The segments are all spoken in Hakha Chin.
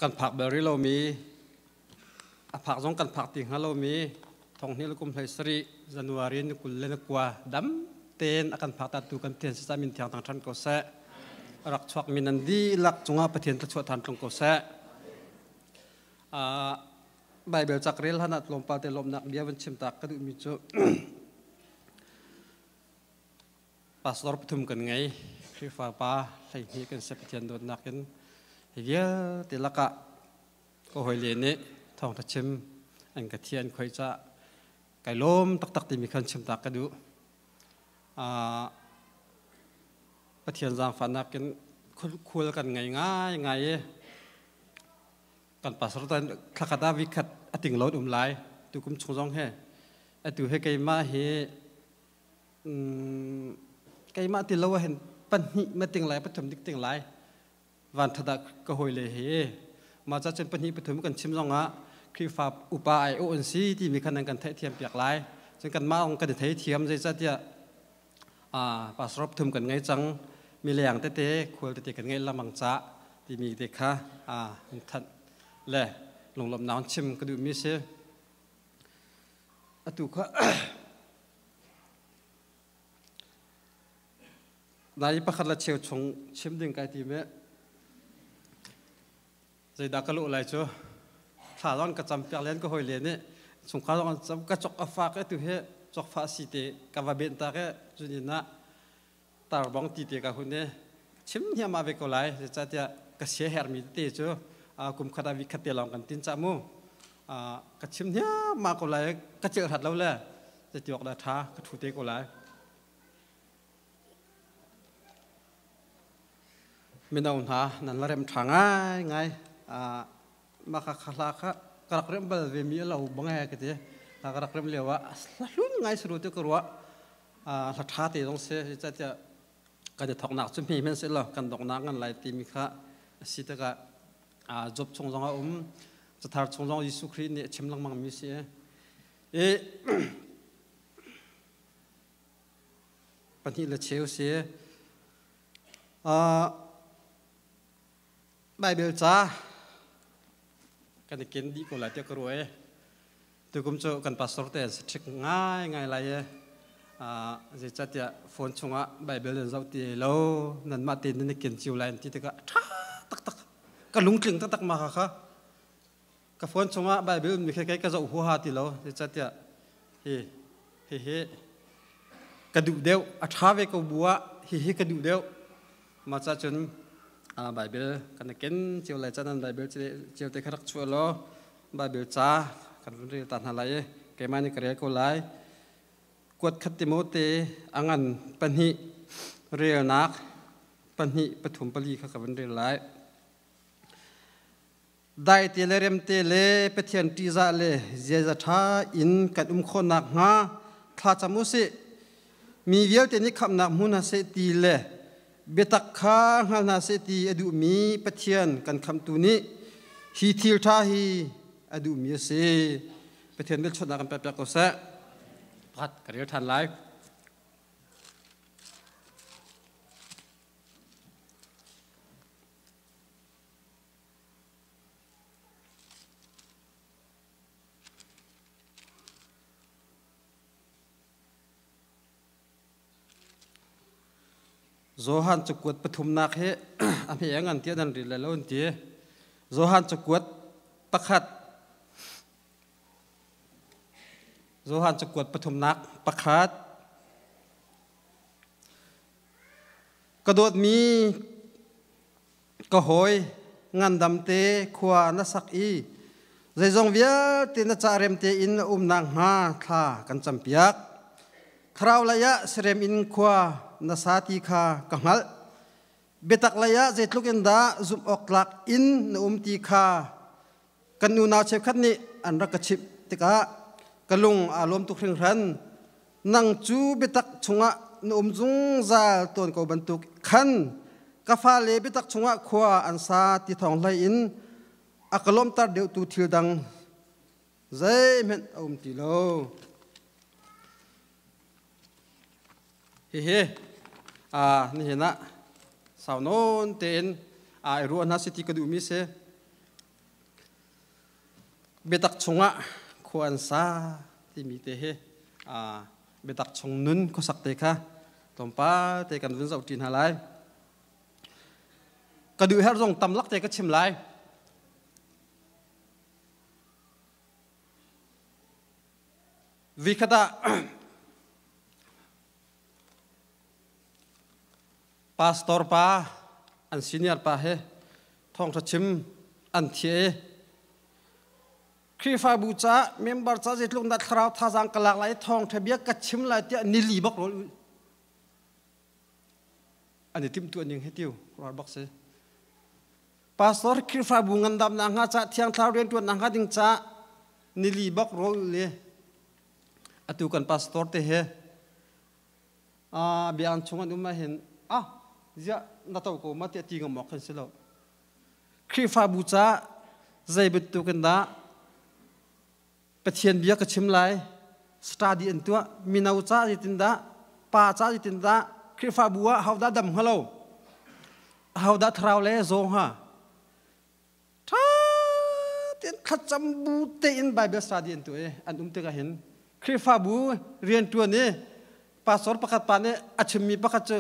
Kan phak bal rih lomi, a phak zong kan phak ti hnga lomi thonghnih le kum 17 January ni 29 dam tein a kan phak tu kan Pathian sisah min thiang thang ṭhan ko seh. A rak chuakmi nan dihlak cungah Pathian thluachuah than tlung ko seh. Bible cak rel han ah tlawmpal te lawmhnak bia van chim tak ka duhmi cu Pastor pathum kan ngei. Khrihfa pa 12 kan si Pathian dawtnak in. Hi vialte lakah ka hawile nih thawngtha chim an ka thi an khoi ca kai lawm taktak timi khan chim tak ka duh. Pathian zaangfahnak in khual kan ngei ngai ngai i kan pastor tan thlakhat ah vikhat a ting lo um lai tukum chung zong he atu he keimah hi Keimah ti lo ahhin pahnih ma ting lai pathum dik ting lai van that ah ka hawile hi mah ca cun pahnih pathum kan chim zongah Khrihfa upa ai awh an si timi khan nan kan theihthiam piak lai cun kanmah zong kan i theithiam zeicahtiah pastor pathum kan ngei cang mileng tete khual tete kan ngei lamang ca timi te kha an thanh le lunglawmhnak chim ka duhmi si atu kha Nai pakhat le cheu chung chim ding kai tim i zeidah ka luh lai cu thla zong ka cam piak len ka hawi le nih chungkhar zong an cam ka cok a fak e tu hi cokfa si te ka va ben tak e cunin ah tarbong ti te ka hun i chim hiam ve ko lai zeicahtiah ka sia hermi te cu kum khat ah vi khat te lawng kan tin ca mu ka chim hiam ko lai ka celh hrat lo le zeitiawk dah ṭha ka ṭhu te ko lai mino hna nan la rem ṭha ngai ngai mah kha kha hla kha ka rak rem bal ve mi a lo bang he ka ti ka rak rem lio ah hlun ngai suru te ka ruah hla ṭha te zong si zeicahtiah kan i thawknak cu hme hmanh si lo kan donghnak ngan lai timi kha a si tikah Job chung zong a um cathar chung zong Jesuh Khrih nih a chim lengmang mi si i pahnih le cheu si Bible ca kan i ken dih ko lai tiah ka ruah i tukum cu kan pastor te an si ṭhik ngai ngai lai i zeicahtiah phone chungah Bible nan zoh ti lo nanmah tein nan i ken cio lai an ti tikah a ṭha taktak ka lungtling taktak ma kha kha ka phone chungah Bible ummi khi kei ka zoh huaha ti lo zeicahtiah hi hihi ka duh deuh a ṭha ve ko bu ah hihi ka duh deuh mah ca cun Bible kan i ken cio lai ca nan Bible cio te kha rak chuah law Bible ca kan vun rel ta hna lai i keimah nih ka rel ko lai kuat khat Timote a ngan pahnih relnak pahnih pathum pali kha ka vun rel lai Daite le remte le Pathian ṭihzah le ziaza ṭha in kan um khawh nakhnga thlacam u sih. Mi vialte nih khamhnak hmu hna seh ti le biatak kha hngal hna seh ti a duhmi Pathian kan khamhtu nih hi thil ṭha hi a duhmi a si. Pathian velchuahnak kan pekpiak ko seh. Pakhat ka rel ṭhan lai. Johan cakuat pathumnak hi a hme ngan tiah nan rel lai lo an ti. Johan cakuat pakhat Johan cakuat pathumnak pakhat Ka dawtmi ka hawi ngandam te khua na sak i zeizong vialte na ca rem tein na um nakhnga thla kan campiak. Thlarau lei ah serem in khua na sa ti kha ka hngalh. Biatak lei ah zeitluk in dah zumh awk tlak in na um ti kha kan unau cheukhat nih an rak ka chimh tikah ka lung aa lawm tuk hringhran. Nang cu biatak chungah na um zungzal tawn ko bantuk khan ka fale biatak chungah khua an sa ti thawng hlei in a ka lawmhter deuhtu thil dang zeihmanh a um ti lo. Hihi nihin ah sau nawn tein i ruah hna si ti ka duhmi si. Biatak chungah khua an sa timi te hi biatak chung nun khuasak te kha tlawmpal te kan vun zoh ṭi hna lai. Ka duh herh zong tam lak te ka chim lai. Vikhat ah pastor pa an senior pa he thawngṭha chim an thiah i Khrihfabu caah member ca zeitluk dah thlarau thazaang ka lak lai thawngṭha bia ka chim lai tiah nili bak rawl an i timhtuah ning hi tiu ral bak si. Pastor Khrihfabu ngandamnak hnga ca thiang thlarau rianṭuannak hnga ding ca nili bak rawl le atu kan pastor te he biakinn chung an um ahhin ah ziah na to ko ma tiah ti ngam awk kan si lo. Khrihfabu ca zei bantuk in dah Pathian bia ka chim lai, study an tuah, mino ca zeitindah, pa ca zeitindah, Khrihfabu ah hodah dam hnga lo, hodah thlarau le zaw hnga. Ṭha tein thlacam bu tein Bible study an tuah i an um tikah hin Khrihfabu rianṭuan i pastor pakhat pa nih a chimmi pakhat cu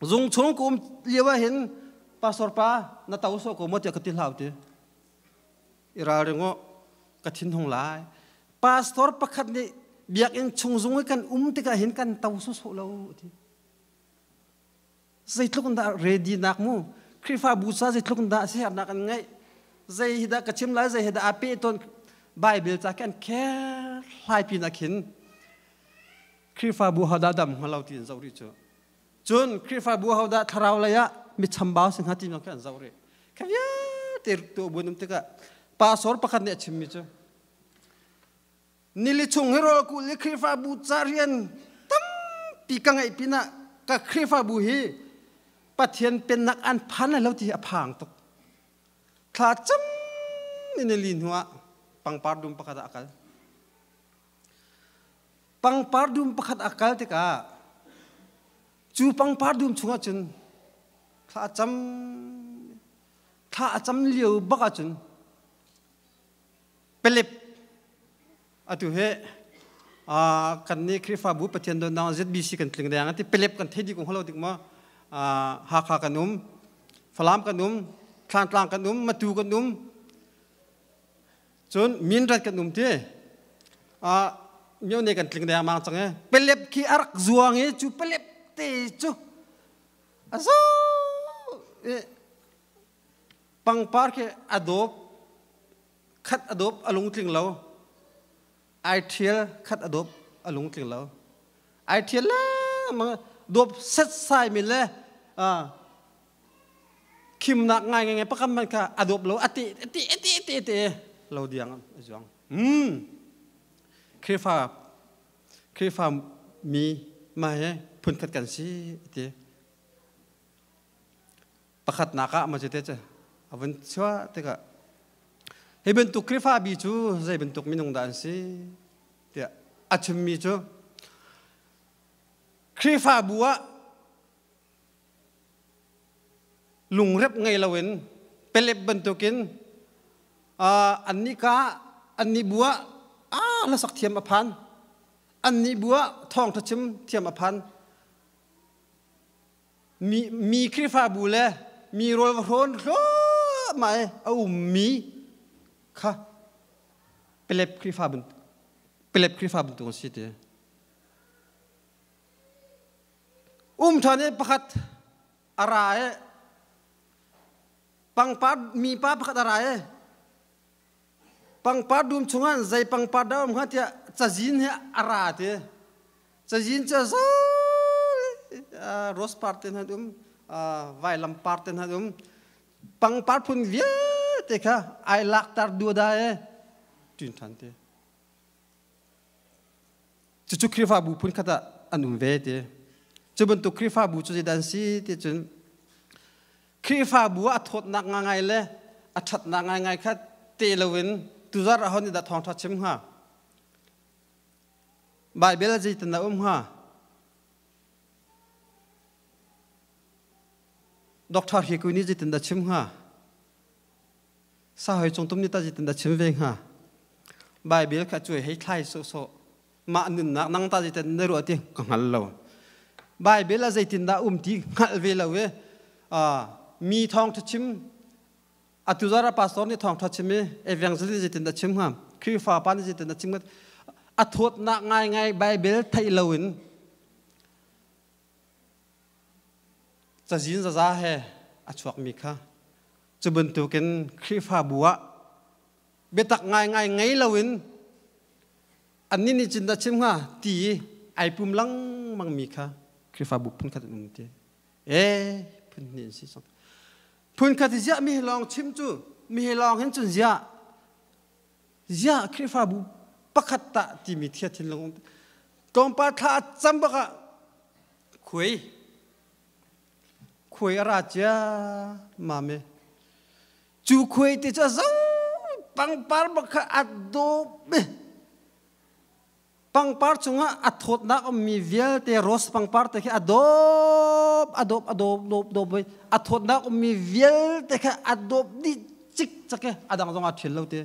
zung chung ka um lio ah hin pastor pa na to sawh ko maw tiah ka ti hlau ti. I ralring u, ka thinhung lai. Pastor pakhat nih biakinn chung zung i kan um tikah hin kan to sawsawh lo ti. Zeitluk in dah ready nak mu? Khrihfabu ca zeitluk in dah sihernak an ngeih? Zei hi dah ka chim lai, zei hi dah aa peh tawn Bible ca khi an kher hlai pin ah khin Khrihfabu hodah dam hnga lo ti an zoh rih cu. Cun Khrihfabu hodah thlarau lei ah mi chambau si hnga ti khi an zoh rih. Kha vialte tuah buan um tikah pastor pakhat nih a chimmi cu nili chung hi rawl kulh i Khrihfabu ca rian tampi ka ngeih pinah ka Khrihfabu hi Pathian pennak an phan lai lo ti hi a phang tuk. Thla cam in nili hnuah pangpar dum pakhat ah a kal. Pangpar dum pakhat a kal tikah cu pangpar dum chungah cun thla a cam thla a cam lio bak ahcun Pelep atu he kan nih Khrihfabu Pathian donnak ZBC kan tling deng ti pelep kan thei dih ko halo dik ma Hakha kan um Falam kan um Thlantlang kan um Matu kan um cun Minrat kan um ti myo ne kan tling deng mang cang e pelep khi arak zuang i cu pelep te cu azo Pangpar khi a dawp khat a dawp a lungtling lo. Ai ṭhial khat a dawp a lungtling lo. Ai ṭhial lengmang dawp setsai mi le khimnak ngai ngai pakam man kha a dawp lo a te a te a te a te te lo diang a zuang. Khrihfa Khrihfa mi ma he phunkhat kan si ti. Pakhatnak ah maw cu a vun chuah tikah hi bantuk Khrihfa bi cu zei bantuk minung dah an si tiah a chimmi cu Khrihfabu ah lungrep ngei loin pelep bantukin annih ka annih bu ah hlasak thiam a phan annih bu ah thawngṭha chim thiam a phan Mi Khrihfabu le mi rawl va hrawn hluahmah i a ummi kha pelep Khrihfa pelep Khrihfa bantuk an si ti. Um ṭhan i pakhat a ra i pangpar mipa pakhat a ra i pangpar dum chungah zei pangpar dah um hnga tiah cazin he a ra ti. Cazin cu rose par te hna um, vailam par te hna um, pangpar phun vialte kha ai laktar duada e ṭin ṭhan te. Cucu Khrihfabu phun khat ah an um ve ti. Cu bantuk Khrihfabu cu zeidah an si ti cun Khrihfabu ah a thawtnak ngaingai le a ṭhatnak ngaingai kha te loin tuzar ah hon nih dah thawngṭha chim hnga? Baibal zeitin dah um hnga? Doctor Hiku nih zeitin dah chim hnga? Sahoi cungtum nih tah zeitin dah chim ve hnga? Bible kha cuai hei thlai sawhsawh mah nunnak nang ta zeitin na ruah ti ka hngal lo. Bible ah zeitindah um ti hngalh ve lo i mi thawngṭha chim atu zara pastor nih thawngṭha chim i evangelist zeitindah chim hnga Khrihfa pa nih zeitindah chim hnga a thawtnak ngaingai Bible theih loin cazin zaza he a chuakmi kha cu bantukin Khrihfabu ah biatak ngaingai ngei loin annih nih cun dah chim hnga ti i ai pum lengmangmi kha Khrihfabu phunkhat an um ti e phun hnih an si cang phunkhat ziah mi lawng chim cu mi lawng hin cun ziah ziah Khrihfabu pakhat tah timi thia thinlung tlawmpal thla a cam bak ah khuai khuai a ra cia mame Cu khuai te cu a zo pangpar bak kha a dawp i pangpar cungah a thawtnak ummi vialte rose pangpar te khi a dawp a dawp a dawp dawp dawp i a thawtnak ummi vialte kha a dawp dih cikcek i a dang zong aa ṭhial lo te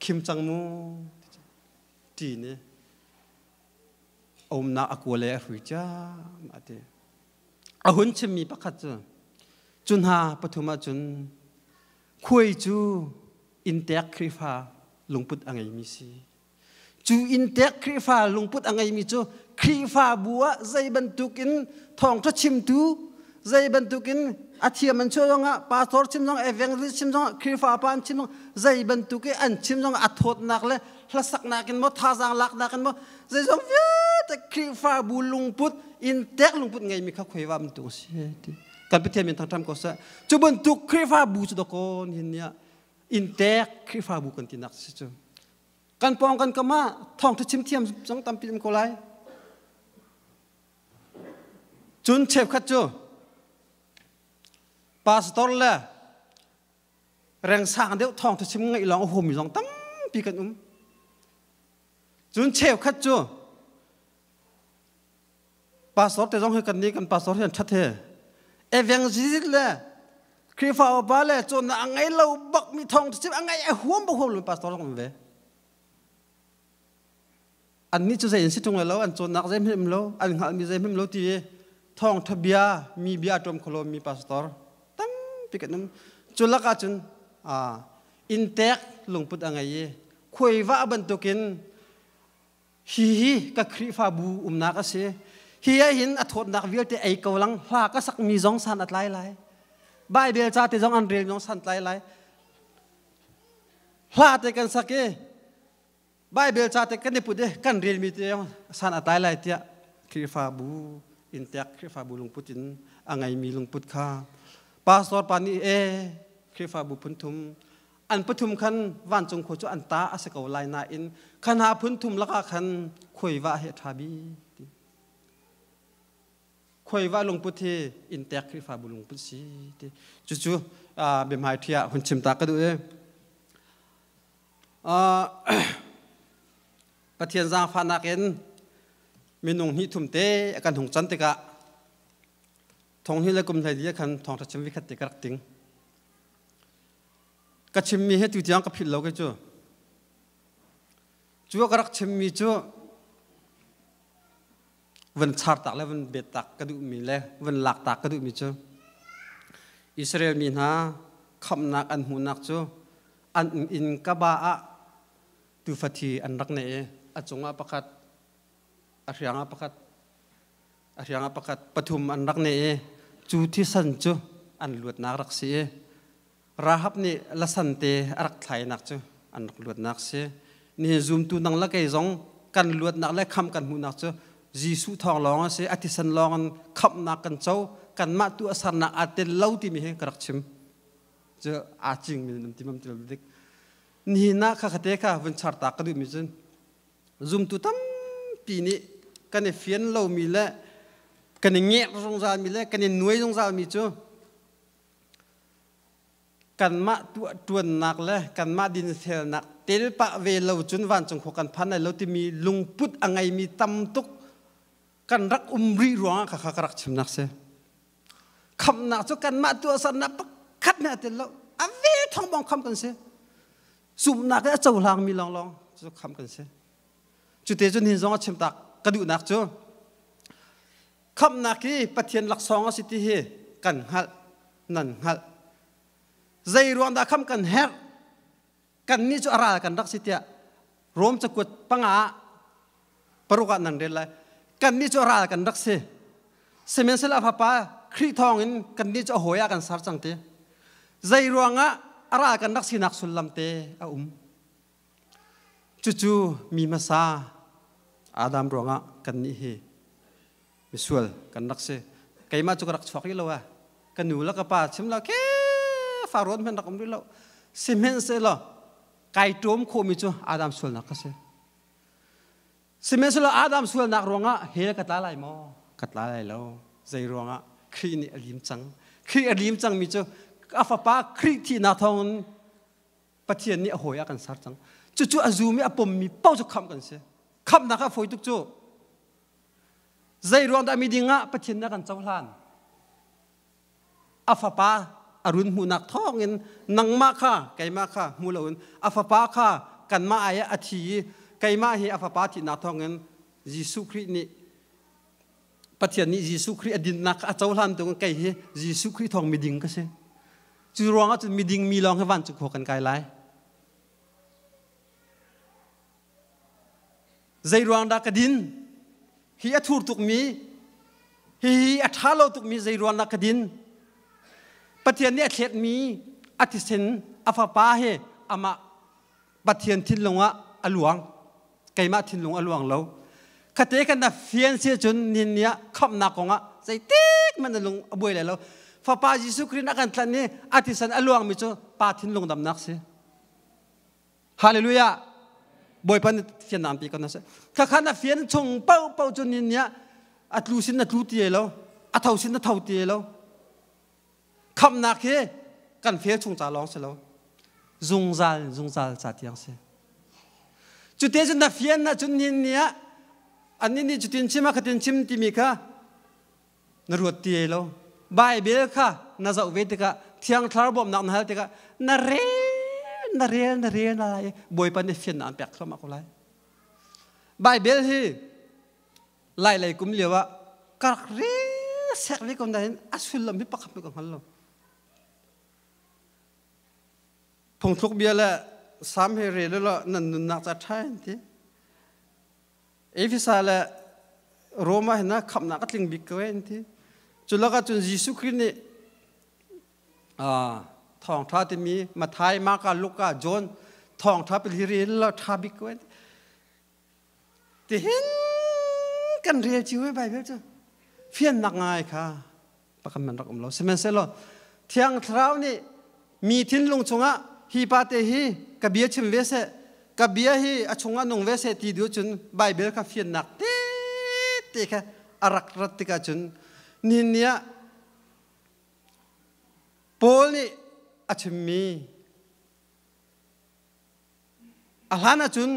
khim cang mu ti nih a umnak a kual le a hrui ciammah ti. A hun chimmi pakhat cu cu hna pathum ahcun khuai cu inntek Khrihfa lungput a ngeimi si. Cu inntek Khrihfa lungput a ngeimi cu Khrihfabu ah zei bantukin thawngṭha chimtu zei bantukin a thiam an chuah zongah pastor chim zong evangelist chim zong Khrihfa pa an chim zong zei bantuk i an chim zong a thawtnak le hlasaknak in maw thazaang laknak in maw zeizong vialte Khrihfabu lungput in tek lungput ngeimi kha khuaiva bantuk a si ti kan Pathian min thangṭhat ko seh. Cu bantuk Khrihfabu cu dakawn hin nia in tek Khrihfabu kan tinak si cu kan pawng kan kam ah thawngṭha chim thiam zong tampi um ko lai. Cun cheukhat cu pastor le rengsang deuh thawngṭha chim ngaih lawng a huammi zong tampi kan um. Cun cheukhat cu pastor te zong hi kan nih kan pastor hi an ṭhat he evangelist le Khrihfa upa le cawnnak a ngei lo bak mi thawngṭha chim a ngai a huam bak huam lo pastor zong um ve. Annih cu zei in si ṭung lo an cawnnak zeihmanh um lo an hngalhmi zeihmanh um lo ti i thawngṭha bia mi bia a ṭuam kho lomi pastor tampi kan um. Cu lakah cun inntek lungput a ngei i khuaivah bantukin hihi ka Khrihfabu umnak a si. Hi ah hin a thawtnak vialte ei ko lang hla ka sakmi zong san a tlai lai. Baibal ca te zong an rel zong san tlai lai. Hla te kan sak i Baibal ca te kan i put i kan relmi te san a tlai lai tiah Khrihfabu inntek Khrihfabu lungput in a ngeimi lungput kha pastor pa nih e Khrihfabu phunthum an pathum khan vancung khua cu an ta a si ko lai nain kha hna phunthum lakah khan khuaiva hi a ṭha bik ti khuaiva lungput hi inntek Khrihfabu lungput si ti cucu biahmai ṭhi ah hun chim ta ka duh i Pathian zaangfahnak in minung hnih thum te a kan hung can tikah thong hi le kum hlei li khan thawngṭha chim vikhat te ka rak ting. Ka chimmi he tu tiang ka philh lo ke cu. Cu ka rak chimmi cu van char tak le van bet tak ka duhmi le van lak tak ka duhmi cu Israel mi hna khamhnak an hmuhnak cu an inn kaba ah tufathi an rak neih i a cungah pakhat a hriangah pakhat a hriangah pakhat pathum an rak neih i cu thisen cu an luatnak rak si i Rahab nih lasan te a rak thlainak cu an rak luatnak si. Nihin zumtu nang le kei zong kan luatnak le khamh kan hmuhnak cu Jesuh thawng lawng a si, a thisen lawng in khamhnak kan co, kanmah tu a sarnak aa tel lo timi hi ka rak chim. Cu aa cingmi nan ti mam ti lo dik. Nihin ah kha khate kha vun char ta ka duhmi cun zumtu tampi nih kan i fian lomi le kan i ngerh zungzalmi le kan i nuai zungzalmi cu Kanmah tuahṭuannak le kanmah dinfelnak tel pah ve lo cun vancung khua kan phan lai lo timi lungput a ngeimi tam tuk kan rak um rih ruangah khakha ka rak chimnak si. Khamhnak cu kanmah tuahsernak pakhat hmeh a tel lo. A ve thongbong kham kan si. Zumhnak i a cohlangmi lawnglawng cu khamh kan si. Cute cun hin zong a chim tak ka duhnak cu khamhnak hi Pathian laksawng a si ti hi kan hngalh nan hngalh. Zei ruang dah khamh kan herh? Kannih cu a ral kan rak si tiah Rom cakuat panga ah paruk ah nan rel lai. Kannih cu a ral kan rak si. Sihmanhsehlaw a fapa Khrih thawngin kannih cu a hawi ah kan ser cang ti. Zei ruangah a ral kan rak sinak sullam te a um. Cucu mi hmasa Adam ruangah kannih hi misual kan rak si. Keimah cu ka rak chuak rih lo ah ka nu le ka pa chim lo ke fa ruan hmanh rak um rih lo. Sihmanhsehlaw kai ṭawm khawhmi cu Adam sualnak ka si. Sihmanhsehlaw Adam sualnak ruangah hell ka tla lai maw? Ka tla lai lo. Zei ruangah? Khrih nih a lim cang. Khrih a lim cangmi cu a fapa Khrih thihnak thawngin Pathian nih a hawi ah kan ser cang. Cucu a zum i a pommi paoh cu khamh kan si. Khamhnak a fawi tuk cu. Zei ruang dah miding ah Pathian nih a kan cohlan? A fapa a run hmuhnak thawngin nangmah kha keimah kha hmu loin a fapa kha kanmah ai ah a thi i keimah hi a fapa thihnak thawngin Jesuh Khrih nih Pathian nih Jesuh Khrih a dinnak kha a cohlan tung kei hi Jesuh Khrih thawng miding ka si. Cu ruangah cun miding mi lawng hi vancung khua kan kai lai. Zei ruang dah ka din? Hi a thur tukmi, hihi a ṭha lo tukmi zei ruang dah ka din? Pathian nih a thletmi a thisen a fapa he amah Pathian thinlung ah a luang. Keimah thinlung a luang lo. Khate kan na fian si cun nin ni ah khamhnak kong ah zeitik hmanh na lung a buai lai lo. Fapa Jesuh Khrih a kan tlanh i a thisen a luangmi cu pa thinlung damnak si. Hallelujah. Bawipa nih fian nampi kan se. Khakha na fian chung pau pau cu nin nia a tlu sin na tlu ti lo, a tho sin na tho ti lo. Khamnak hi kan fel chung ca lawng si lo. Zungzal zungzal ca tiang si. Cute cun na fian na cun nin nia an nih cutin chim a khatin chim timi kha na ruat ti lo Bible kha na zoh ve tikah Thiang Thlarau bawmhnak na hal tikah na rel na rel na rel na lai Bawipa nih fiannak an pek thluahmah ko lai Bible hi lai lei kum lio ah ka rak rel sek ve ko nain a sullam hi pakhat ka hngal lo phungthluk bia le sam he rel lo nan nunnak ca ṭha in ti Efesa le Rome ah hin khamhnak a tling bik ko an ti. Cu lakah cun Jesuh Khrih nih thawngṭha timi Matthai, Marka, Luka, John thawngṭha pali rel lo ṭha bik ko an ti. Tihin kan rel cio i Bible cu fiannak ngai kha pakhat man rak um lo. Sihmanhsehlaw Thiang Thlarau nih mi thinlung chungah hi pa te hi ka bia chim ve seh, ka bia hi a chungah nung ve seh ti duh cun Bible kha fiannak tete kha a rak rat tikah cun nihin ni ah Paul nih a chimmi A hlan ahcun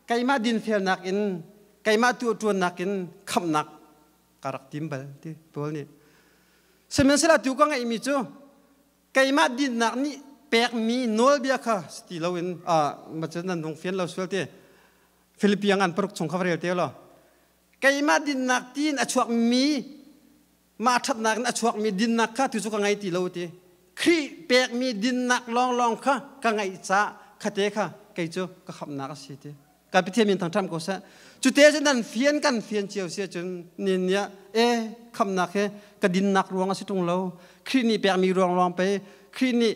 keimah dinfelnak in keimah tuahṭuannak in khamhnak ka rak tim bal ti Paul nih. Sihmanhsehlaw atu ka ngeihmi cu keimah dinnak nih pekmi nawlbia kha si ti loin ma cu nan hung fian lo sual ti Philippian an paruk chung kha va rel te law keimah dinnak tiin a chuakmi mah ṭhatnak in a chuakmi dinnak kha tu cu ka ngei ti lo ti Khrih pekmi dinnak lawnglawng kha ka ngeih caah khate kha kei cu ka khamhnak a si ti ka Pathian min thangṭhat ko seh cute cu nan fian kan fian cio si ahcun nin nih e khamhnak hi ka dinnak ruang a si ṭung lo Khrih nih pekmi ruang lawng pei Khrih nih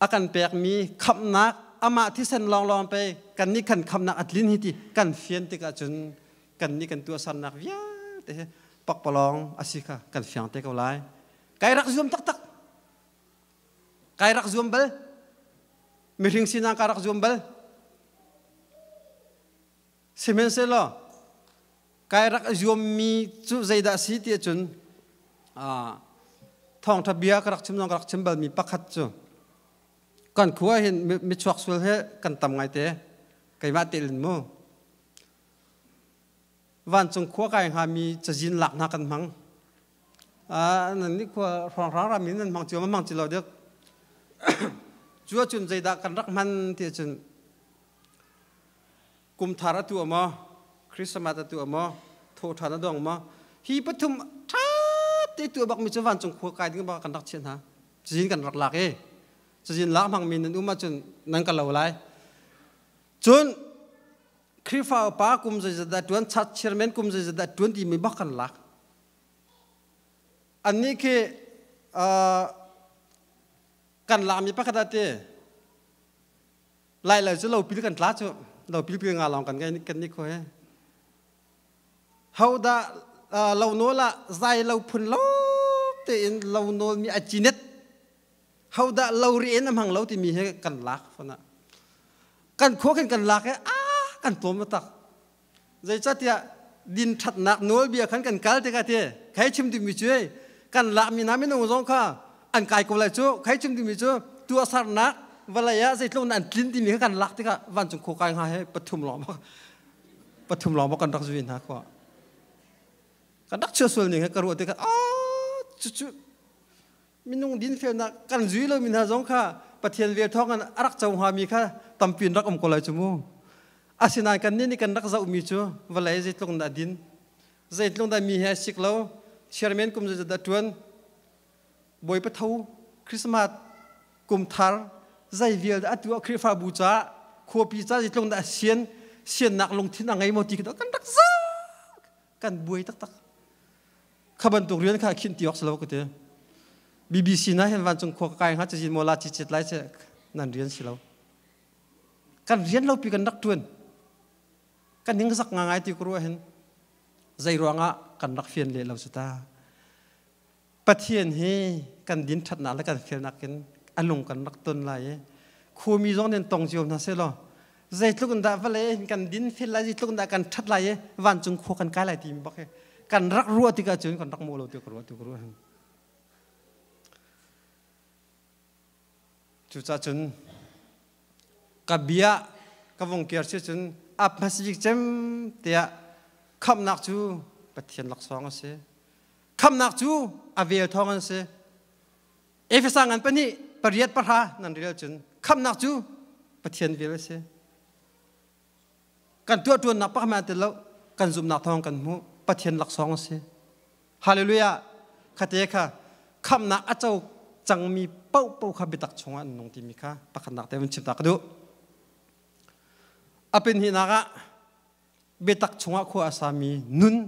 a kan pekmi khamhnak amah thisen lawnglawng pei kan nih kan khamhnak a tlin hi ti kan fian tikah cun kan nih kan tuahsernak vialte hi pakpalawng a si kha kan fiang te ko lai kai rak zuam taktak kai rak zuam bal mihring sinak ka rak zuam bal sihmanhsehlaw kai rak zuammi cu zeidah si ti ahcun thawngṭha bia ka rak chim zong ka rak chim balmi pakhat cu kan khua hin michuak sual he kan tam ngaite keimah telin mu vancung khua kai hngami cazin lak hna kan hmang nan nih khua hrawnghrang ram in nan hmang cio ma hmang ci lo dek. Cu ahcun zeidah kan rak hman ti ahcun kum thar a tuah maw, Christmas a tuah maw, thawhṭhan a dong maw, hi pathum ṭha te tuah bakmi cu vancung khua kai ding bak kan rak chiah hna. Cazin kan rak lak i cazin lak hmangmi nan um ahcun nan ka lo lai. Cun Khrihfa upa kum zeizat dah ṭuan, church chairman kum zeizat dah ṭuan timi bak kan lak. Annih khi kan lakmi pakhat ah ti lai lo cu lopil kan tla cu lopil pil nga lawng kan ngai kan ni kho he ho dah lo nawl ah zai lo phun lo tein lo nawl mi a cinet ho dah lo ri in a hmang lo timi he kan lak fana kan khua khin kan lak he a kan tlawm tak Zeicahtiah din ṭhatnak nawlbia khan kan kal tikah ti khai chim duhmi cu kan lakmi hna minung zong kha an kai ko lai cu. Khai chim duhmi cu tuahsernak vawlei ah zeitluk in an tlin timi kha kan lak tikah vancung khua kai hnga he pathum lawng pathum lawng kan rak zui hna khua kan rak chia sual ning he ka ruah tikah a cucu minung dinfelnak kan zui lomi hna zong kha Pathian vel thawng in a rak co hngami kha tampi in rak um ko lai cu mu. Asinain kannih nih kan rak zohmi cu vawlei zeitluk dah din, zeitluk dah mi he sik lo, chairman kum zeizat dah ṭuan, Bawipa tho, Christmas, kum thar, zei vial dah atu ah Khrihfabu caah, khuapi caah zeitluk dah sian, siannak lungthin a ngei maw ti khi kan rak zoh, kan buai taktak. Kha bantuk rian kha khinh ti awk si lo ka ti. BBC na hin vancung khua ka kai hnga cazin maw la cicit lai che nan rian si lo. Kan rian lo pi kan rak tuan. Kan ning zak nga ngai ti ku ruah hin zei ruangah kan rak fian le lo cu ta. Pathian hi kan din thatnak le kan felnak in alung kan rak ton lai i khuami zong nih tong cio hna seh law zeitluk in dah vawlei in kan din fel lai, zeitluk in dah kan ṭhat lai i vancung khua kan kai lai timi bak hi kan rak ruah tikah cun kan rak mawh lo ti ka ruah ti ka ruah. Cucaah cun ka bia ka vung kiar si cun ap hmasabik cem tiah khamhnak cu Pathian laksawng a si. Khamhnak cu a vel thawng an si. Efesa ngan pahnih pariat pahra nan rel cun khamhnak cu Pathian vel a si. Kan tuahṭuannak pakhat tel lo, kan zumhnak thawng kan hmuh. Pathian laksawng a si. Hallelujah. Khate kha khamhnak a co cangmi paohpaoh kha biatak chungah an nung timi kha pakhatnak te vun chim ta ka duh. A pinhnak ah biatak chungah khua a sami nun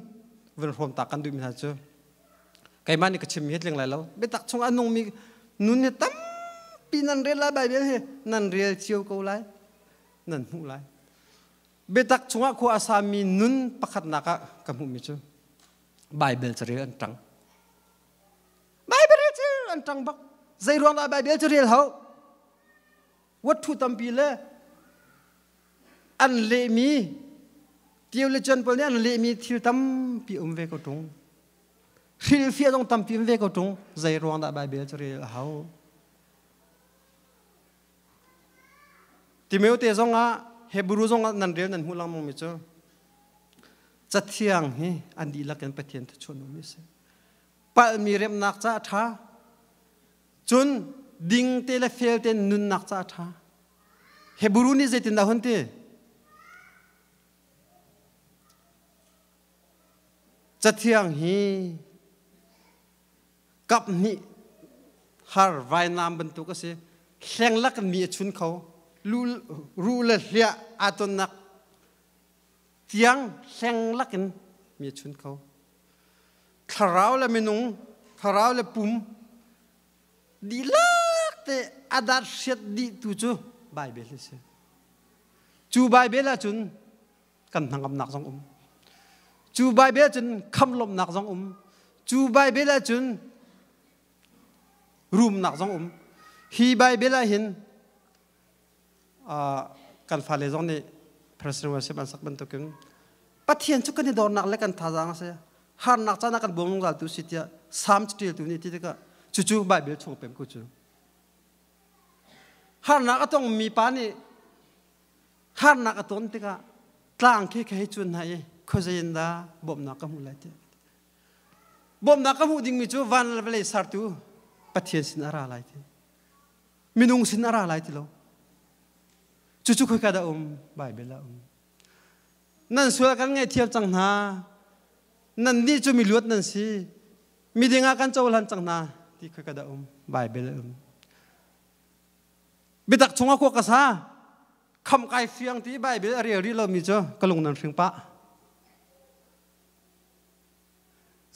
vun hrawm ta kan duhmi hna cu keimah nih ka chimmi hi tling lai lo. Biatak chungah a nungmi nun hi tampi nan rel lai. Bible hi nan rel cio ko lai, nan hmuh lai. Biatak chungah khua a sami nun pakhatnak ah ka hmuhmi cu Bible carel an ṭang. Bible rel cu an ṭang bak. Zei ruang dah Bible cu rel hau? Wat thu tampi le an lehmi theologian pawl nih an lehmi thil tampi um ve ko ṭung. Hrilhfiah zong tampi um ve ko ṭung. Zei ruang dah Bible cu rel a hau? Timote zong ah Hebrew zong ah nan rel nan hmuh lengmang mi cu Cathiang hi an dihlak in Pathian thuchuan mi a si. Palhmi remnak ca a ṭha. Cun ding te le fel te nunnak ca a ṭha. Hebrew nih zeitindah hun ti? Cathiang hi kap hnih har vainam bantuk a si. Hleng lak in mi a chun kho. Ruh le hliah aa tonnak tiang hleng lak in mi a chun kho. Thlarau le minung, thlarau le pum dihlak te a dat hriat dih tu cu Baibal a si. Cu Baibal ahcun kan hnangamnak zong um. Cu Baibal ahcun khamlawmnak zong um. Cu Baibal ahcun rumnak zong um. Hi Baibal ah hin kan fale zong nih President worship an sak bantukin Pathian cu kan i dornak le kan thazaang a si, harnak caan ah kan bawm zungzal tu si tiah Psalm catialtu nih ti tikah cucu Bible chung pem ku cu harnak a tongmi pa nih harnak a ton tikah tlang khi ka hei cun hna i khuazei in dah bawmhnak ka hmuh lai ti bawmhnak ka hmuh dingmi cu van le vawlei sertu Pathian sin a ra lai ti. Minung sin a ra lai ti lo. Cucu khoika dah um? Bible ah um. Nan sual kan ngaihthiam cang hna. Nan nih cu miluat nan si. Miding ah kan cohlan cang hna ti khoika dah um? Bible ah um. Biatak chungah khua ka sa. Kham kai fiang ti Bible a rel rih lomi cu ka lung nan hring pah.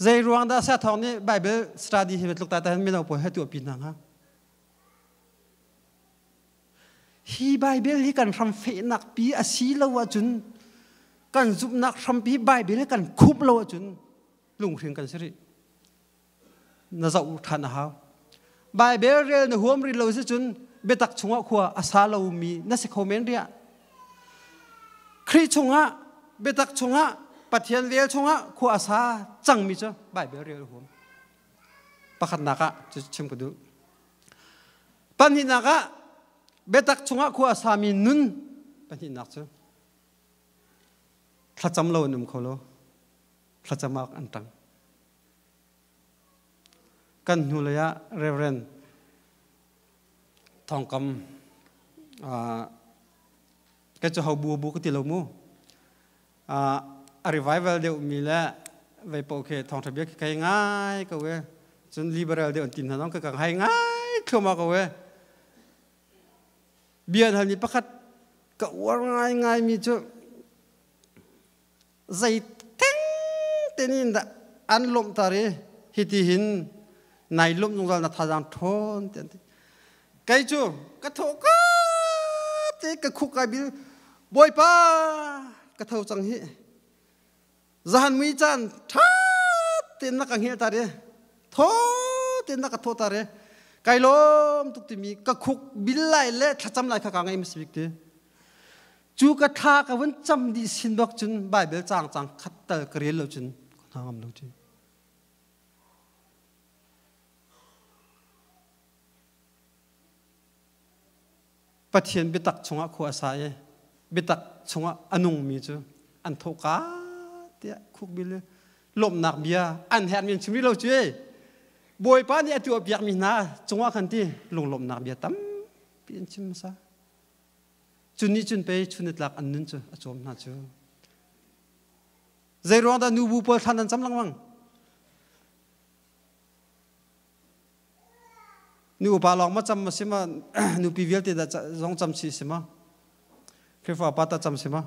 Zei ruang dah Saya Thawng nih Bible study hi tluk ta ta mino pawl he tuahpi hna hnga? Hi Bible hi kan hram fehnak pi a si lo ahcun kan zumhnak hrampi Bible hi kan khumh lo ahcun lunghring kan si rih. Na zoh ṭhan a hau. Bible rel na huam rih lo si cun biatak chungah khua a sa lomi na si kho men riah. Khrih chungah biatak chungah Pathian vel chungah khua a sa cangmi cu Bible rel huam. Pakhatnak ah cu chim ka duh. Pahnihnak ah biatak chungah khua a sami nun pahnihnak cu thlacam lo an um kho lo. Thlacam ah an ṭang. Kan hnulei ah Reverend Thawngkam ka cu ho bu bu ka ti lo mu. A revival deuh mi le vei po khi thawngtha bia khi kai ngai ko e. Cun liberal deuh an tin hna zong ka ka hai ngai thluahmah ko e. Bia hal ni pakhat ka uar ngai ngai mi cu zei theng te nih dah an lawmhter i hiti hin nai lawmh zungzal na thazaang ṭhawn ti an ti. Kei cu ka thawh ka te ka khuk kai bil Bawipa ka tho cang hi zahan mui caan ṭha tein na ka hngilh tar i tho tein na ka thawh tar i kai lawm tuk timi ka khuk bil lai le thlacam lai kha ka ngei mas bik ti. Cu ka thla ka vun cam dih sin bak cun Bible caang caang khat tal ka rel lo cun ka hna ngam lo ti. Pathian biatak chungah khua a sa i biatak chungah a nungmi cu an thawhka tiah khukbil lawmhnak bia an herh men chim rih lo cu e. Bawipa nih a tuahpiakmi hna cungah khan ti lunglawmhnak bia tampi an chim hmasa. Cu nih cun pei chunitlak an nun cu a cawm hna cu. Zei ruang dah nubu pawl thlan an cam lengmang? Nu upa lawng ma cam ma si ma nupi vialte dah zong cam si si ma Khrihfa pa ta cam si ma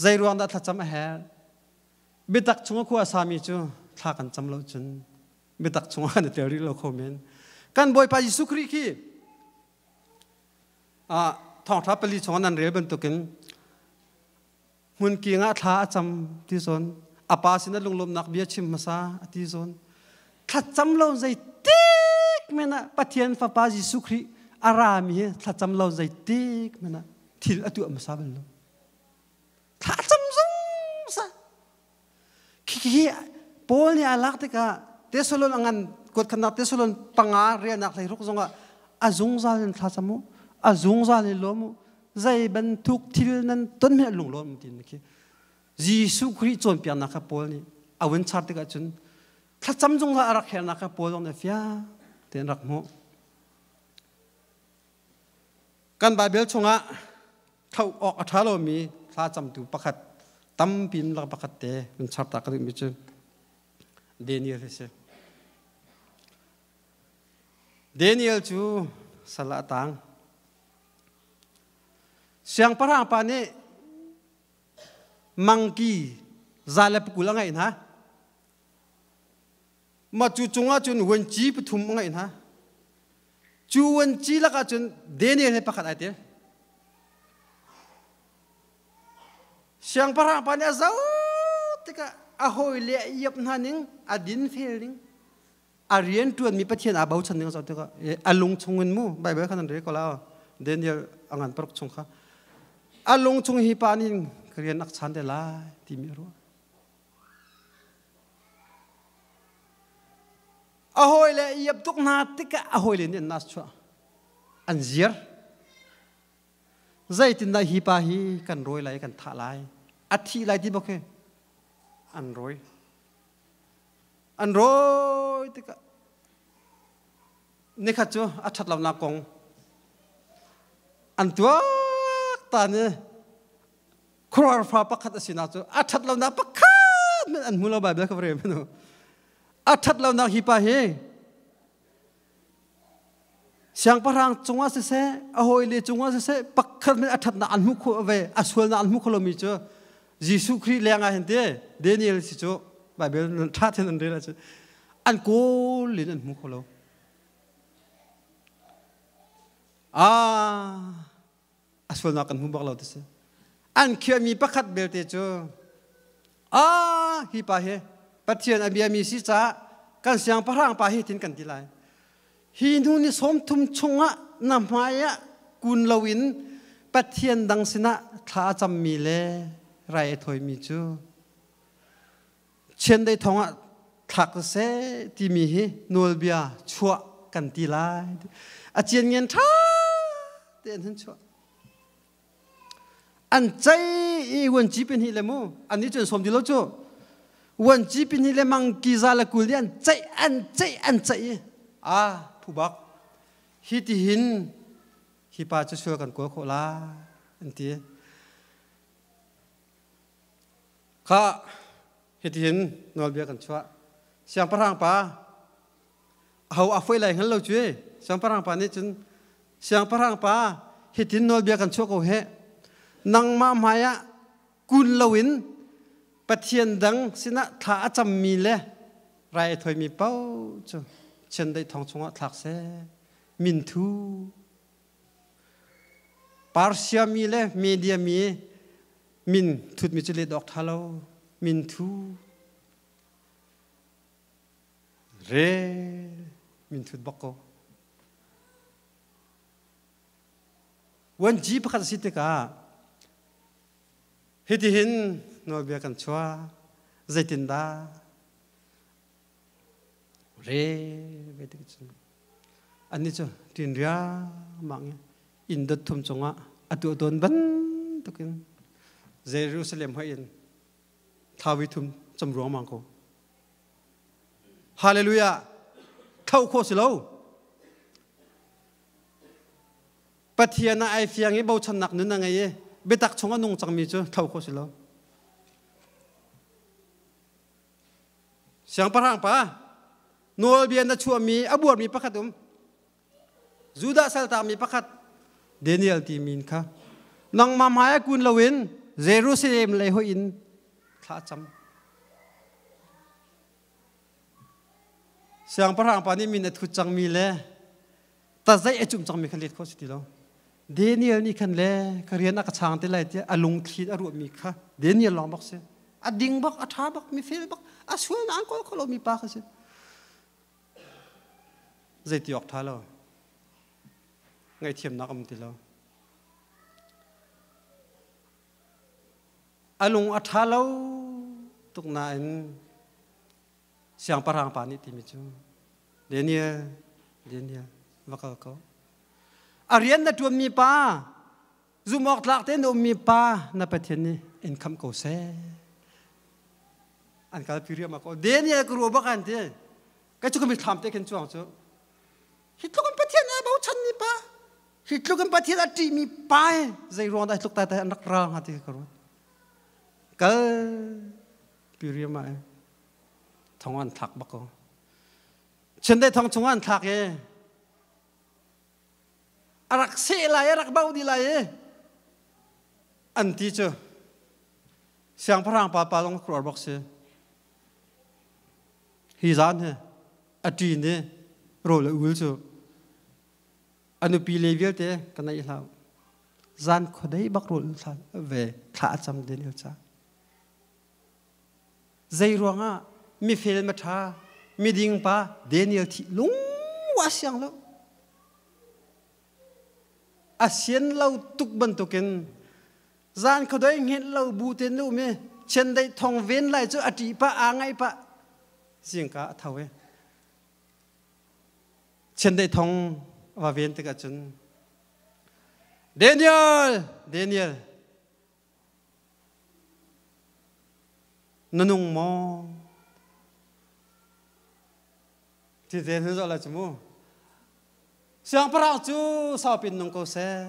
zei ruang dah thlacam a herh biatak chung a khua a sami cu thla kan cam lo cun biatak chung ah kan i tel rih lo kho men kan Bawipa Jesuh Khrih khi Thawngṭha pali chung nan rel bantukin hmunking ah thla a cam ti zawn a pa sin a lunglawmnak bia chim hmasa a ti zawn thlacam lo zeitik men ah Pathian Fapa Jesuh Khrih a rami hi thlacam lo zeitik men ah thil a tuah hmasa bal lo thlacam zung sa Khi Paul nih a lak tikah Thessalon a ngan kuatkhannak Thessalon panga riahnak hlei ruk zongah a zungzal in thlacam u a zungzal in lawm u zei bantuk thil nan ton hmeh lunglawm ti khi Jesuh Khrih cawnpiaknak kha Paul nih a vun char tikah cun thlacam zungzal a rak hernak kha Paul zong nih fiang tein rak hmuh. Kan Bible chungah tho awk a ṭha lomi thlacamtu pakhat tampi in lak pakhat te kan char ta ka duhmi cu Daniel hi si. Daniel cu sal ah a tang. Siangpahrang pa nih mangki za le pakul a ngeih hna. Mah cu cungah cun vuanci pathum a ngeih hna. Cu vuanci lakah cun Daniel he pakhat ai tel. Siangpahrang pa nih a zoh tikah a hawi le a iap hna ning, a dinfel ning, a rian ṭuanmi Pathian aa bochan ning a zoh tikah a lung chungin mu Bible khan an rel ko la Daniel a ngan paruk chung kha a lung chung hi pa nih ka rian ak chan te lai timi a ruah. A hawile a iap tuk hna tikah a hawile nih an nas chuah. An ziar. Zeitindah hi pa hi kan rawi lai, kan thah lai. A thih lai ti bak hi an rawi. An rawi tikah Nikhat cu a ṭhat lonak kong an tuak ta ni khuaruahar fa pakhat a sinak cu a ṭhat lonak pakhat men an hmu lo. Bible ka rel menu a ṭhat lonak hi pa hi siangpahrang cungah siseh, a hawile cungah siseh, pakhat men a ṭhatnak an hmuh khawh ve, a sualnak an hmuh kho lomi cu Jesuh Khrih leng ah hin te Daniel si cu Bible ṭha ten an rel ahcun an kawl in an hmu kho lo. A sualnak kan hmu bak lo ti si. An khiahmi pakhat belte cu hi pa hi Pathian a biami si caah kan siangpahrang pa hi tin kan ti lai. Hi hnu ni 30 chungah na hmai ah kun loin Pathian dang sinah thla a cammi le rai a thawimi cu chiandeih thong ah thlak seh timi hi nawlbia chuah kan ti lai. A cian ngen ṭha tein hun chuah. An cei i uanci pahnih le mu an nih cun sawm ti lo cu uanci pahnih le mangki za le 20 nih an ceih an ceih an ceih i a phu bak hi ti hin hi pa cu sual kan kawl khawh la an ti. Kha hitihin nawlbia kan chuah. Siangpahrang pa aho a foi lai hngal lo cu e. Siangpahrang pa nih cun, siangpahrang pa, hitin nawlbia kan chuah ko he. Nangmah hmai ah kun loin Pathian dang sinah thla a cammi le rai a thawimi paoh cu chiandeih thong chungah thlak seh. Minthu Persia mi le Media mi min thutmi cu let awk ṭha lo. Min thu re min thut bak ko. Uanci pakhat a si tikah hitihin nawlbia kan chuah, zeitindah re ve tik cun annih cu ṭin riangmang i inn dot thum cungah a tuah tawn bantukin Jerusalem hoih in thlawi thum cam ruangmang ko. Hallelujah! Thlauh khawh si lo. Pathian ah ai fiang i bochannak nun a ngei i biatak chung a nung cangmi cu thlauh khawh si lo. Siangpahrang pa, nawlbia na chuahmi a buarmi pakhat um. Judah saltakmi pakhat Daniel ti min kha nangmah hmai ah kun loin Jerusalem lei hoih in thla cam. Siangpahrang pa nih min a thut cangmi le tazaih a cumh cangmi kha let khawh si ti lo. Daniel nih khan le ka rian a ka chang te lai tiah a lungthli a ruahmi kha Daniel lawng bak si. A ding bak, a ṭha bak, mi fel bak, a sual na an kawl kho lomi pa kha si. Zeiti awk ṭha lo. Ngaihthiamnak um ti lo. A lung a ṭha lo tuk nain siangpahrang pa nih timi cu Daniel, Daniel, va kal ko. A rian na ṭuanmi pa, zumh awk tlak tein na ummi pa, na Pathian nih in khamh ko seh. An kalpi riahmah ko. Daniel ka ruah bak an ti. Kai cu ka mitthlam te khin cuang cu. Hi tluk in Pathian aa bochanmi pa, hi tluk in Pathian a ṭihmi pa zei ruang dah hi tluk tai tai an rak ral hnga ti ka ruat. Kal pi riahmah e. Thong an thlak bak ko. Chiandeih thong chungah an thlak i a rak seh lai, a rak bauh dih lai i an ti cu siangpahrang pa pa lawng khuar bak si. Hi zan hi a ṭin i rawl a ul cu a nupi le vialte ka naih hlah. Zan khuadei bak rawl thla ve thla a cam Daniel ca. Zei ruangah mifel maṭha miding pa Daniel thih lung a siang lo. A sian lo tuk bantukin zan khuadoi hngilh lo bu ten um i chiandeih thong ven lai cu a ṭih pah aa ngaih pah zingka a tho i chiandeih thong va ven tikah cun Daniel, Daniel, Na nung maw? Ti te hin zoh lai cu mu. Siangpahrang cu saupin nung ko seh.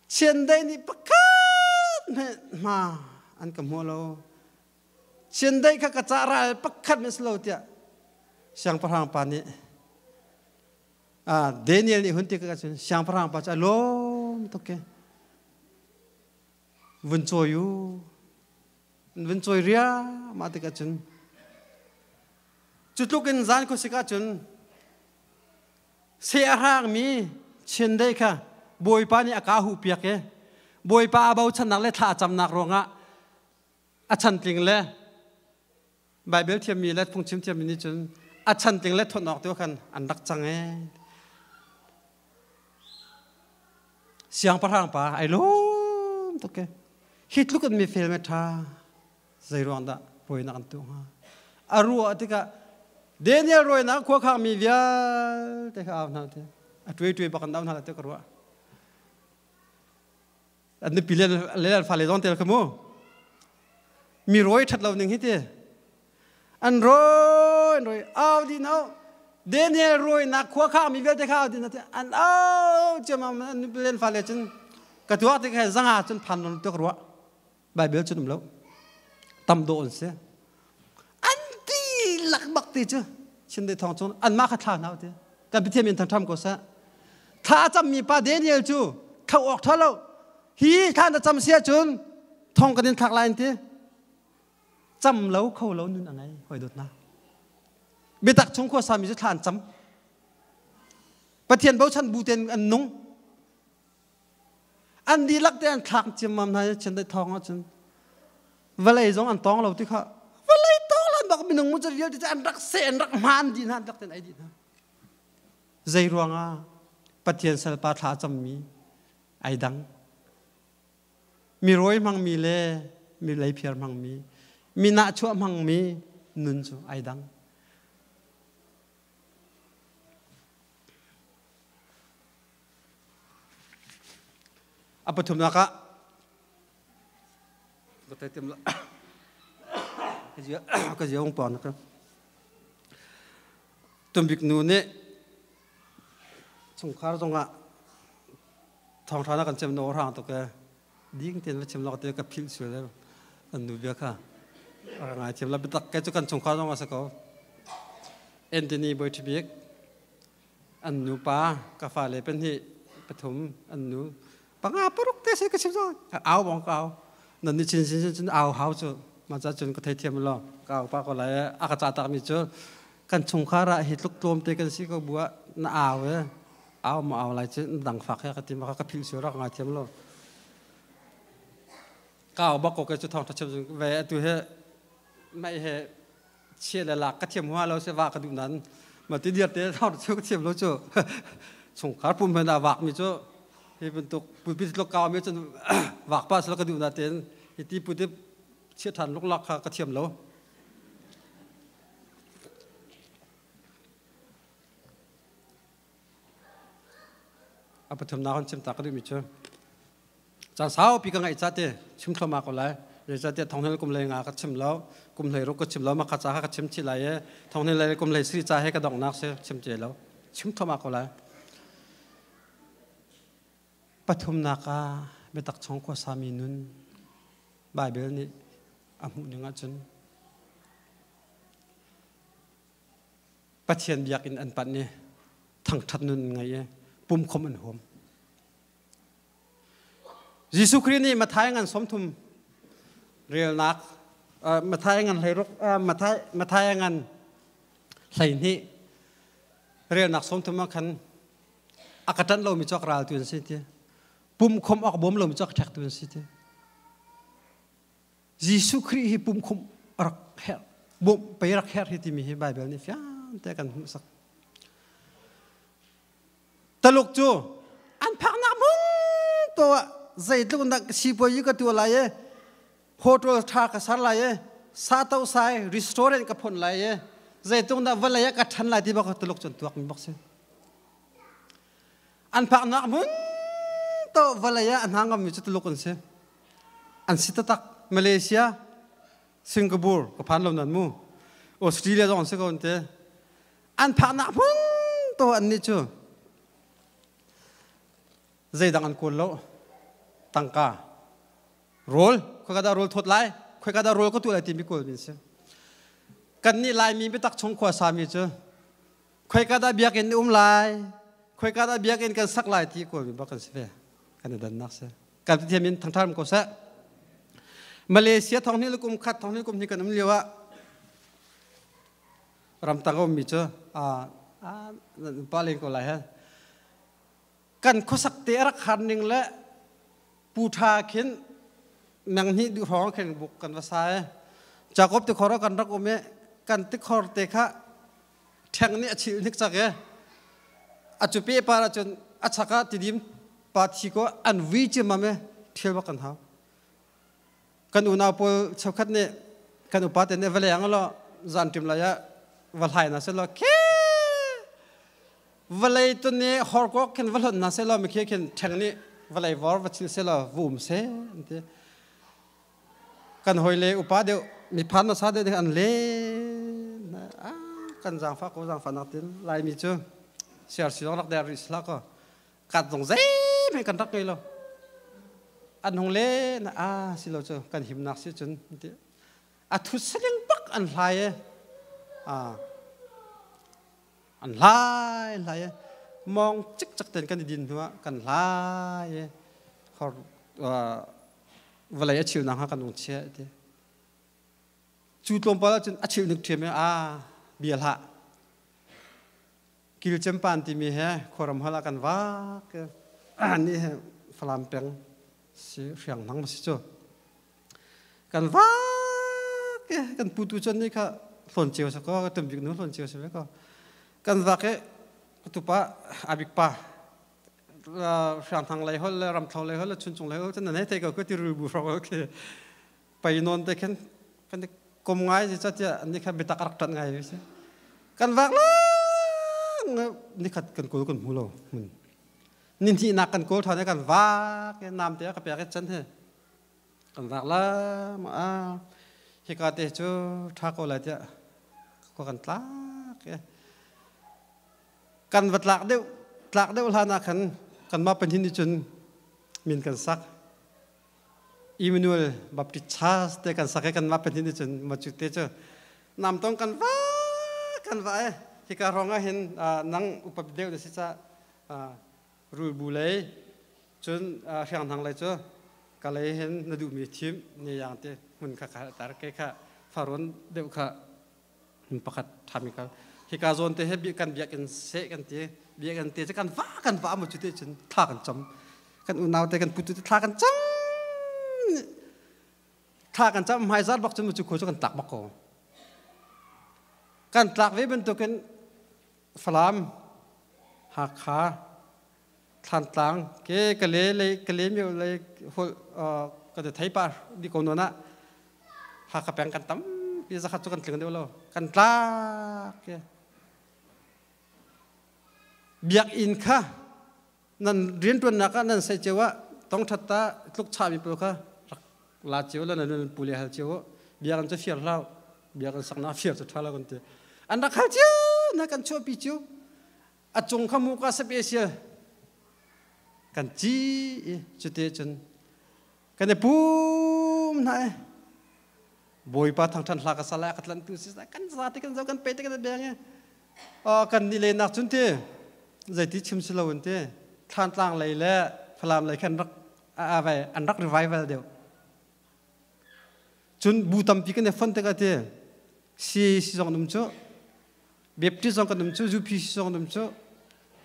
Chiandeih nih pakhat hmeh hma an ka hmuh lo. Chiandeih kha ka cah ral pakhat hmeh si lo tiah siangpahrang pa nih Daniel nih hun ti ka cun siangpahrang pa cu a lawm tuk ke. Vun cawi u. Vun cawi ria mah tikah cun cu tluk in zan khuasik ahcun seh a hrangmi chiandeih kha Bawipa nih a ka huh piak i Bawipa a bochannak le thla a camnak ruangah a chantling le Baibal thiammi le phungchim thiammi nih cun a chantling le thawt awk tu khan an rak cang ee. Siangpahrang pa ai lawm tuk ke. Hi tluk in mi fel me ṭha zei ruang dah rawinak an tuah hnga? A ruah tikah Daniel rawinak khua khang mi vialte kha au hna te. A tuai tuai bak an au hna te ka ruah. An nupi le le fale zong tel kha mu. Mi rawi ṭhat lo ning hi ti. An rawi an rawi au din au Daniel rawinak khua kha mi vialte kha au din te an au ciammam an nupi le fale cun ka tuak tik he zanga cun phan non tuk ruah Bible cun um lo tam dawh an si an ti lak bak ti cu chin dei thong cun an mah kha thla hna ti kan Pathian min thangtham ko seh thla a cammi pa Daniel cu tho awk tha lo hi thla na cam sia cun thong kan in thlak lai an ti cam lo kho lo nun a ngei hoi dawt na biatak chung khua sami cu thla an cam Pathian bochan bu ten an nung an dihlak te an thlak ciammam hna i chiandeih thawng ahcun vawlei zong an tawng lo ti kha vawlei tawng lan bak minung mu cu vialte cu an rak seh an rak hmaan dih hna an rak ten ei dih hna zei ruangah Pathian salpa thla cammi ai dang mi rawi hmangmi le mi leiphiar hmangmi mi nahchuah hmangmi nun cu ai dang A pathumnak ah ka ziang pa na ka tumbik nu nih chungkhar zongah thawngṭha na kan cem no hrang tuk e ding ten va chim lok te ka philh sual e an nu bia kha ra ngai thiam la biatak ke cu kan chungkhar zong a si ko Anthony Boi Ṭhibik An nupa ka fale pahnih pathum an nu panga paruk te se ka chim zo au bong ka au nan ni chin chin chin au hau cu ma cha cun ka thei thiam lo ka au pa ko lai a ka cha tak mi cu kan chungkhar ah hi tluk tlawm te kan si ko bua na au e au ma au lai cu dang fak he ka ti ma ka phil su rak ngai thiam lo ka au bak ko ke cu thong tha chim ve atu he mai he chia le lak ka thiam hua lo se va ka duh nan ma ti diar te thor chu ka thiam lo chu chungkhar pum hen a vak mi chu hi bantuk pulpit tlok kau mi chun vak pa sala ka duh na ten hi ti puti chia than luk lak kha ka thiam lo A pathumnak hun chim ta ka duhmi cu caan saupi ka ngaih ca te chim thluahmah ko lai. Zeicahtiah thonghel kum lei nga ka chim lo, kum hlei ruk ka chim lo, mah kha ca kha ka chim chih lai i thonghel lei kum hlei sri ca he ka donghnak si chim te lo. Chim thluahmah ko lai. Pathumnak ah biatak chung khuasami nun Baibal nih a hmuh ning ahcun Pathian biakinn an panh i thangṭhat nun an ngei i pumkhawmh an huam. Jesuh Khrih nih Matthai ngan 30 relnak Matthai ngan hleiruk Matthai Matthai ngan 12 relnak 30 ah khan a ka ṭanh lomi cu a ka raltu an si ti pumkhawmh awk bawm lomi cu a ka ṭhektu an si ti Jesuh Khrih hi pumkhumh rak herh bawmh pei rak herh hi timi hi Baibal nih fiang te kan hmuhsak. Taluk cu an phaknak hmun poah zeitluk nak sipuai ka tuah lai e hotel tha ka ser lai e sa to sai restaurant ka phun lai e zeitluk dah vawlei ah ka ṭhan lai ti bak Taluk cun tuak mi bak si. An phaknak hmun to vawlei ah a hna ngam mi cu Tuluk an si. An si taktak. Malaysia, Singapore ka phan lo nan mu. Australia zong an si ko an ti. An phaknak hmun to an nih cu zeidang an kawl lo tangka rawl khoi ka dah rawl thawt lai khoi ka dah rawl ka tuah lai timi kawl min si kan nih Laimi biatak chung khua sami cu khoi ka dah biakinn um lai khoi ka dah biakinn kan sak lai ti kawl mi bak kan si ve kan i dannak si kan thiam in thangthar ko seh Malaysia thong ni kum khat thong ni kum ni kan um lio ah ramtang um mi cu a pa len ko lai he kan khuasak te rak har ning le pu tha khin nang hnih duh hrawng khin buk kan va sa e Jacob ti khor kan rak um e kan ti khor te kha ṭheng nih a chil hnik cak e a cu pe par ahcun a chak ah tidim pa thi ko an vui ciammam e ṭhial bak kan hau kan unau pawl cheukhat nih kan upa te nih va leng lo zan ṭim lai ah va hlai na selaw khe vawlei tu nih horkok khin va hlonh na selaw mikhi khin ṭheng nih vawlei vor va chil selaw va um se an ti kan hawile upa deuh miphan hmasa deuh ding an le kan zaangfah ko zaangfah nak tin Laimi cu siar si zong rak der rih sila ko kat zong zeihmanh kan rak ngei lo an hung le na a si lo cu kan himnak si cun ti a thu saling bak an hlai e a an hlai hlai e mong cik cak ten kan i din hnu ah kan hlai e hor vawlei a chil nakhnga kan ung chia ti cu tlawmpal ahcun a chil nik ṭhiam i a bia hlah kilcempan timi he khuaram hal ah kan vak ni he Falam peng si hriang nang ma si cu kan vak kan putu cun ni kha hlawn cio sa ko tum bik nu hlawn cio sa ve ko kan vak i tupa abik pa Hrangthang lei hol le ramthlo lei hol le chuncung lei hol cun nan hei thei ko ku ti ru bu hrawng khi pei non te khin kan kom ngai si tiah ni kha biatak rak ṭanh ngai si kan vak lang ni khat kan kawl kan hmu lo mun ni hnih nak kan kawl ṭhan kan vak nam te ka pek chan he kan vak la ma a hika te cu ṭha ko lai tiah ko kan tlak Kan va tlak deuh tlak deuh hlan ah khan kanmah pahnih nih cun min kan sak. Emmanuel Baptist Church te kan sak i kanmah pahnih nih cun ma cu te cu namtong kan va kan va e hika hrawng ah hin nang upa deuh na si ca rulbu lei cun hrianghnang lei cu ka lei hin na duhmi thim ne yang te hmun kha kha tar ke kha faron deuh kha pakhat ṭhami kal hika zawn te he kan biakinn seh kan ti biakinn te cu kan va kan va mu cu te cun thla kan cam kan unau te kan putu te thla kan cam thla kan cam hmaizar bak cun mu cu kho cu kan tlak bak ko kan tlak ve bantukin Falam Hakha Thlantlang ke Kale lei Kale myo lei hol ka te thei pa di ko non ah Hakha peng kan tampi zakhat cu kan tling deuh lo kan tlak ke biakinn kha nan riantuannak ah nan sei cio ah tong that ta tluk chami pawl kha rak la cio la nan pu le hal cio biakinn cu fir hlau biakinn sakna fir cu tha lo kan ti an rak hal cio na kan chuahpi cio a cung kha muka special kan ci i cuti cun kan i pum hna e Bawipa thangṭhan hla ka sala ka tlantu si kan zate kan zo kan pe te kan beng e kan ni le nak cun ti zeiti chim si lo in ti Thlantlang lei le Falam lei khan rak avai an rak revival deuh cun bu tampi kan i fon tikah ti CAC zong num cu Baptist zong kan um cu UPC zong kan um cu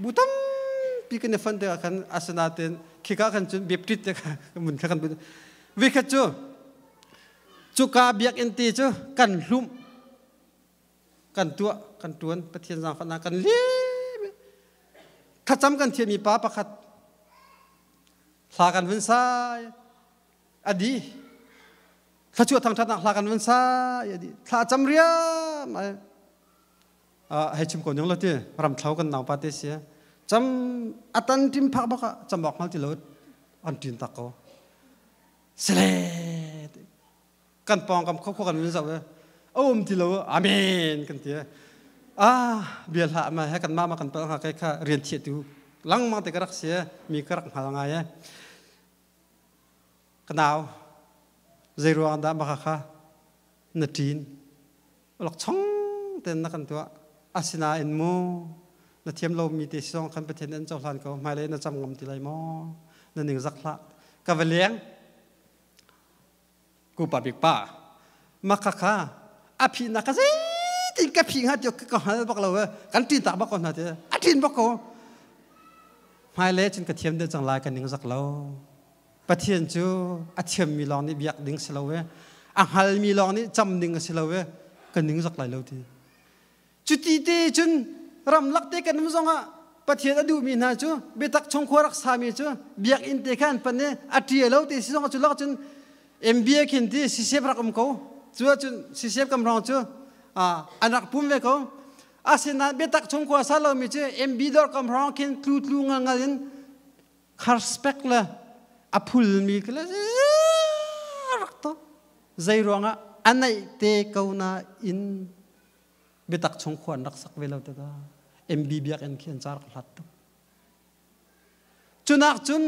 bu tampi kan i fon tikah khan asinain khika khan cun Baptist te kha mun kha kan vikhat cu cuka biakinn ti cu kan hlumh kan tuah kan tuan Pathian zaangfahnak kan lim thlacam kan thiammi pa pakhat hla kan vun sai a di thluachuah thangṭhatnak hla kan vun sa i thla cam riam ai hei chim ko ning lo ti ramthlo kan naupa te si cam atan tim phak bak ah cam bak mal ti lo an tin tak ko sele kan pawng kam kho kho kan vun zau e um ti lo amen kan ti. Ah bia hlah ma he kan mama kan pal hnga kai kha rian thiah tu langmang te ka rak si mi ka rak hngal ngai e. Ka nau zei ruang dah maka kha na ṭin lok chong ten na kan tuah asinain mu na thiam lo mi te song kan Pathian an cohlan ko hmailei na cam ngam ti lai maw na ning zak hlah ka va leng ku pa bik pa maka kha a phi na ka zeitin ka phi hnga ti ka hngal bak lo kan ṭin tak bak ko hna ti a ṭin bak ko hmailei cun ka thiam deuh cang lai ka ning zak lo Pathian cu a thiammi lawng nih biak ding si lo e a hngalmi lawng nih cam ding a si lo e ka ning zak lai lo ti cuti te cun ramlak te kan um zongah Pathian a duhmi hna cu biatak chung khua rak sami cu biakinn te kha an pan i a ṭia lo ti si zong cu lak cun MBA khin ti sisep rak um ko cu ahcun sisep kam hrawng cu an rak pum ve ko asinain biatak chung khua sa lomi cu MB dor kam hrawng khin tlu tlu ngal ngal in kharspek le a phulmi khi le rak to zei ruangah a neih te ko na in biatak chung khua an rak sak ve lo te da MB biakinn khi an ca rak hlat tuk cunak cun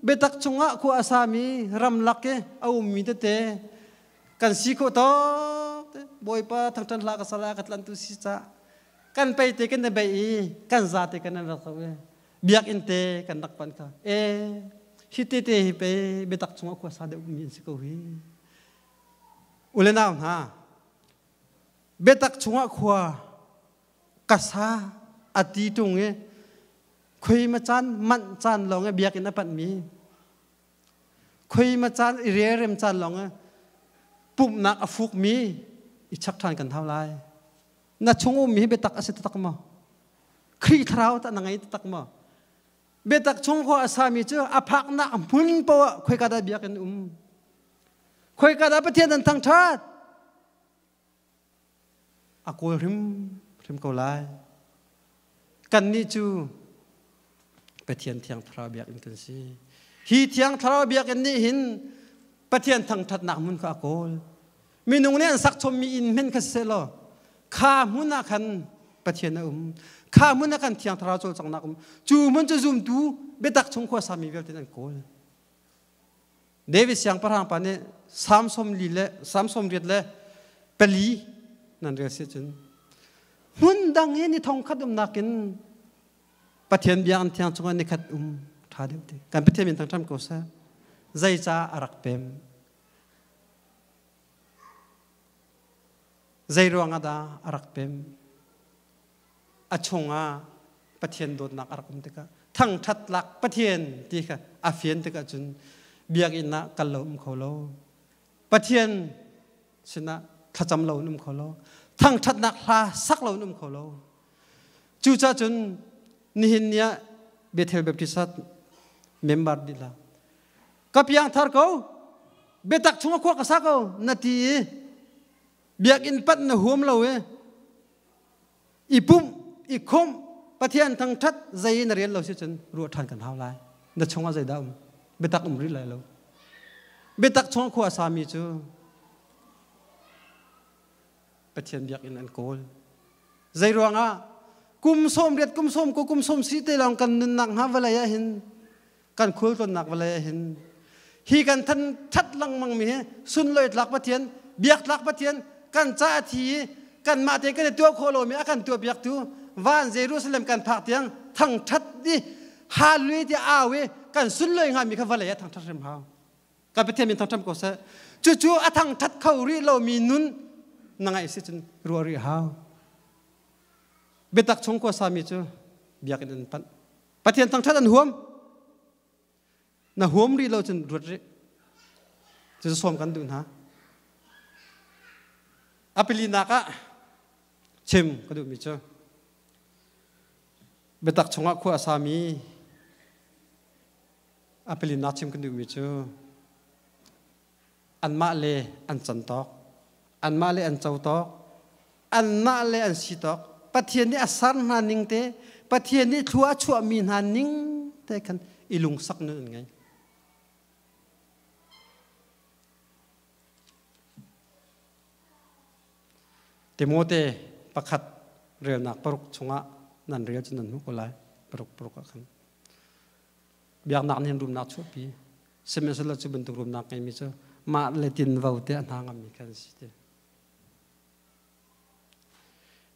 biatak chungah khua a sami ramlak i a ummi tete kan si khawh tawk te bawipa thangṭhan hlah ka sala ka tlantu si ca kan pei te kan i bei i kan za te kan rak i biakinn te kan rak panh kha e hi te te hi pe biatak chungah khua sa deuh mi an si ko hi ule nau hna biatak chungah khua ka sa a ti tung i khoi ma caan manh caan lawng i biakinn a panh mi khoi ma caan i rerem caan lawng i pumhnak a fuk mi i chak ṭhan kan hau lai na chung ummi hi biatak a si taktak maw Khrih thlarau tah na ngei taktak maw biatak chung khua a sami cu a phaknak hmun poah khoika dah biakinn um khoika dah Pathian an thangṭhat a kawl hrim hrim ko lai kannih cu Pathian thiang thlarau biakinn kan si hi thiang thlarau biakinn nih hin Pathian thangṭhatnak hmun kha a kawl minung nih an sak chommi inn hmenh kha siseh law kha hmun ah khan Pathian a um kha hmun ah khan thiang thlarau cawlcanghnak um cu hmun cu zumtu biatak chung khua sami vialte an kawl David siangpahrang pa nih Samsom li le Samsom riat le pali nan rel si cun hmun dang i ni thong khat umnak in Pathian biakinn thiang chungah nikhat um ṭha deuh ti kan Pathian min thangṭhat ko seh zeicah a rak pem Zei ruangah dah a rak pem? A chungah Pathian dawtnak a rak um tikah thangṭhat lak Pathian ti kha a fian tikah cun biakinn ah kal lo um kho lo. Pathian sinah thlacam lo in um kho lo. Thangṭhatnak hla sak lo in um kho lo. Cucaah cun nihin ni ah Bethel Baptist member dih ka piangthar ko biatak chung a khua ka sa ko na ti i biakinn panh na huam lo i i pumh i khumh Pathian thangṭhat zei na rian lo si cun ruah ṭhan kan hau lai na chungah zeidah um biatak um rih lai lo biatak chung khua sami cu Pathian biakinn an kawl zei ruangah kum sawm riat kum sawm ko kum sawm si te lawng kan nunnak hnga vawlei ah hin kan khualtlawnnak vawlei ah hin hi kan than that lengmang mi hi sunloi tlak Pathian biak tlak Pathian kan ca a thi i kanmah te kan i tuah khawh lomi a kan tuah piaktu van Jerusalem kan phak tiang thangthat i hallelujah ti au i kan sunloi hnga mi kha vawlei ah thangthat hrim hau kan Pathian min thangthat ko seh cucu a thangthat kho rih lomi nun na ngaih si cun ruah rih hau biatak chung kuasami cu biakinn an panh Pathian thangṭhat an huam. Na huam rih lo cun ruat rih. Cu sawm kan duh hna. A palinak ah chim ka duhmi cu biatak chungah khua a sami a palinak chim kan duhmi cu anmah le an can tawk anmah le an co tawk anmah le an si tawk Pathian nih a ser hna ning te Pathian nih thlua a chuahmi hna ning te khan i lungsak nun an ngei Timote pakhat. Relnak paruk chungah nan rel cu nan hmuh ko lai. Paruk paruk ah khan. Biaknak nih rumnak chuahpi. Sihmanhsehlaw cu bantuk rumnak ngeimi cu mah le tinvo te a hna ngammi kan si ti.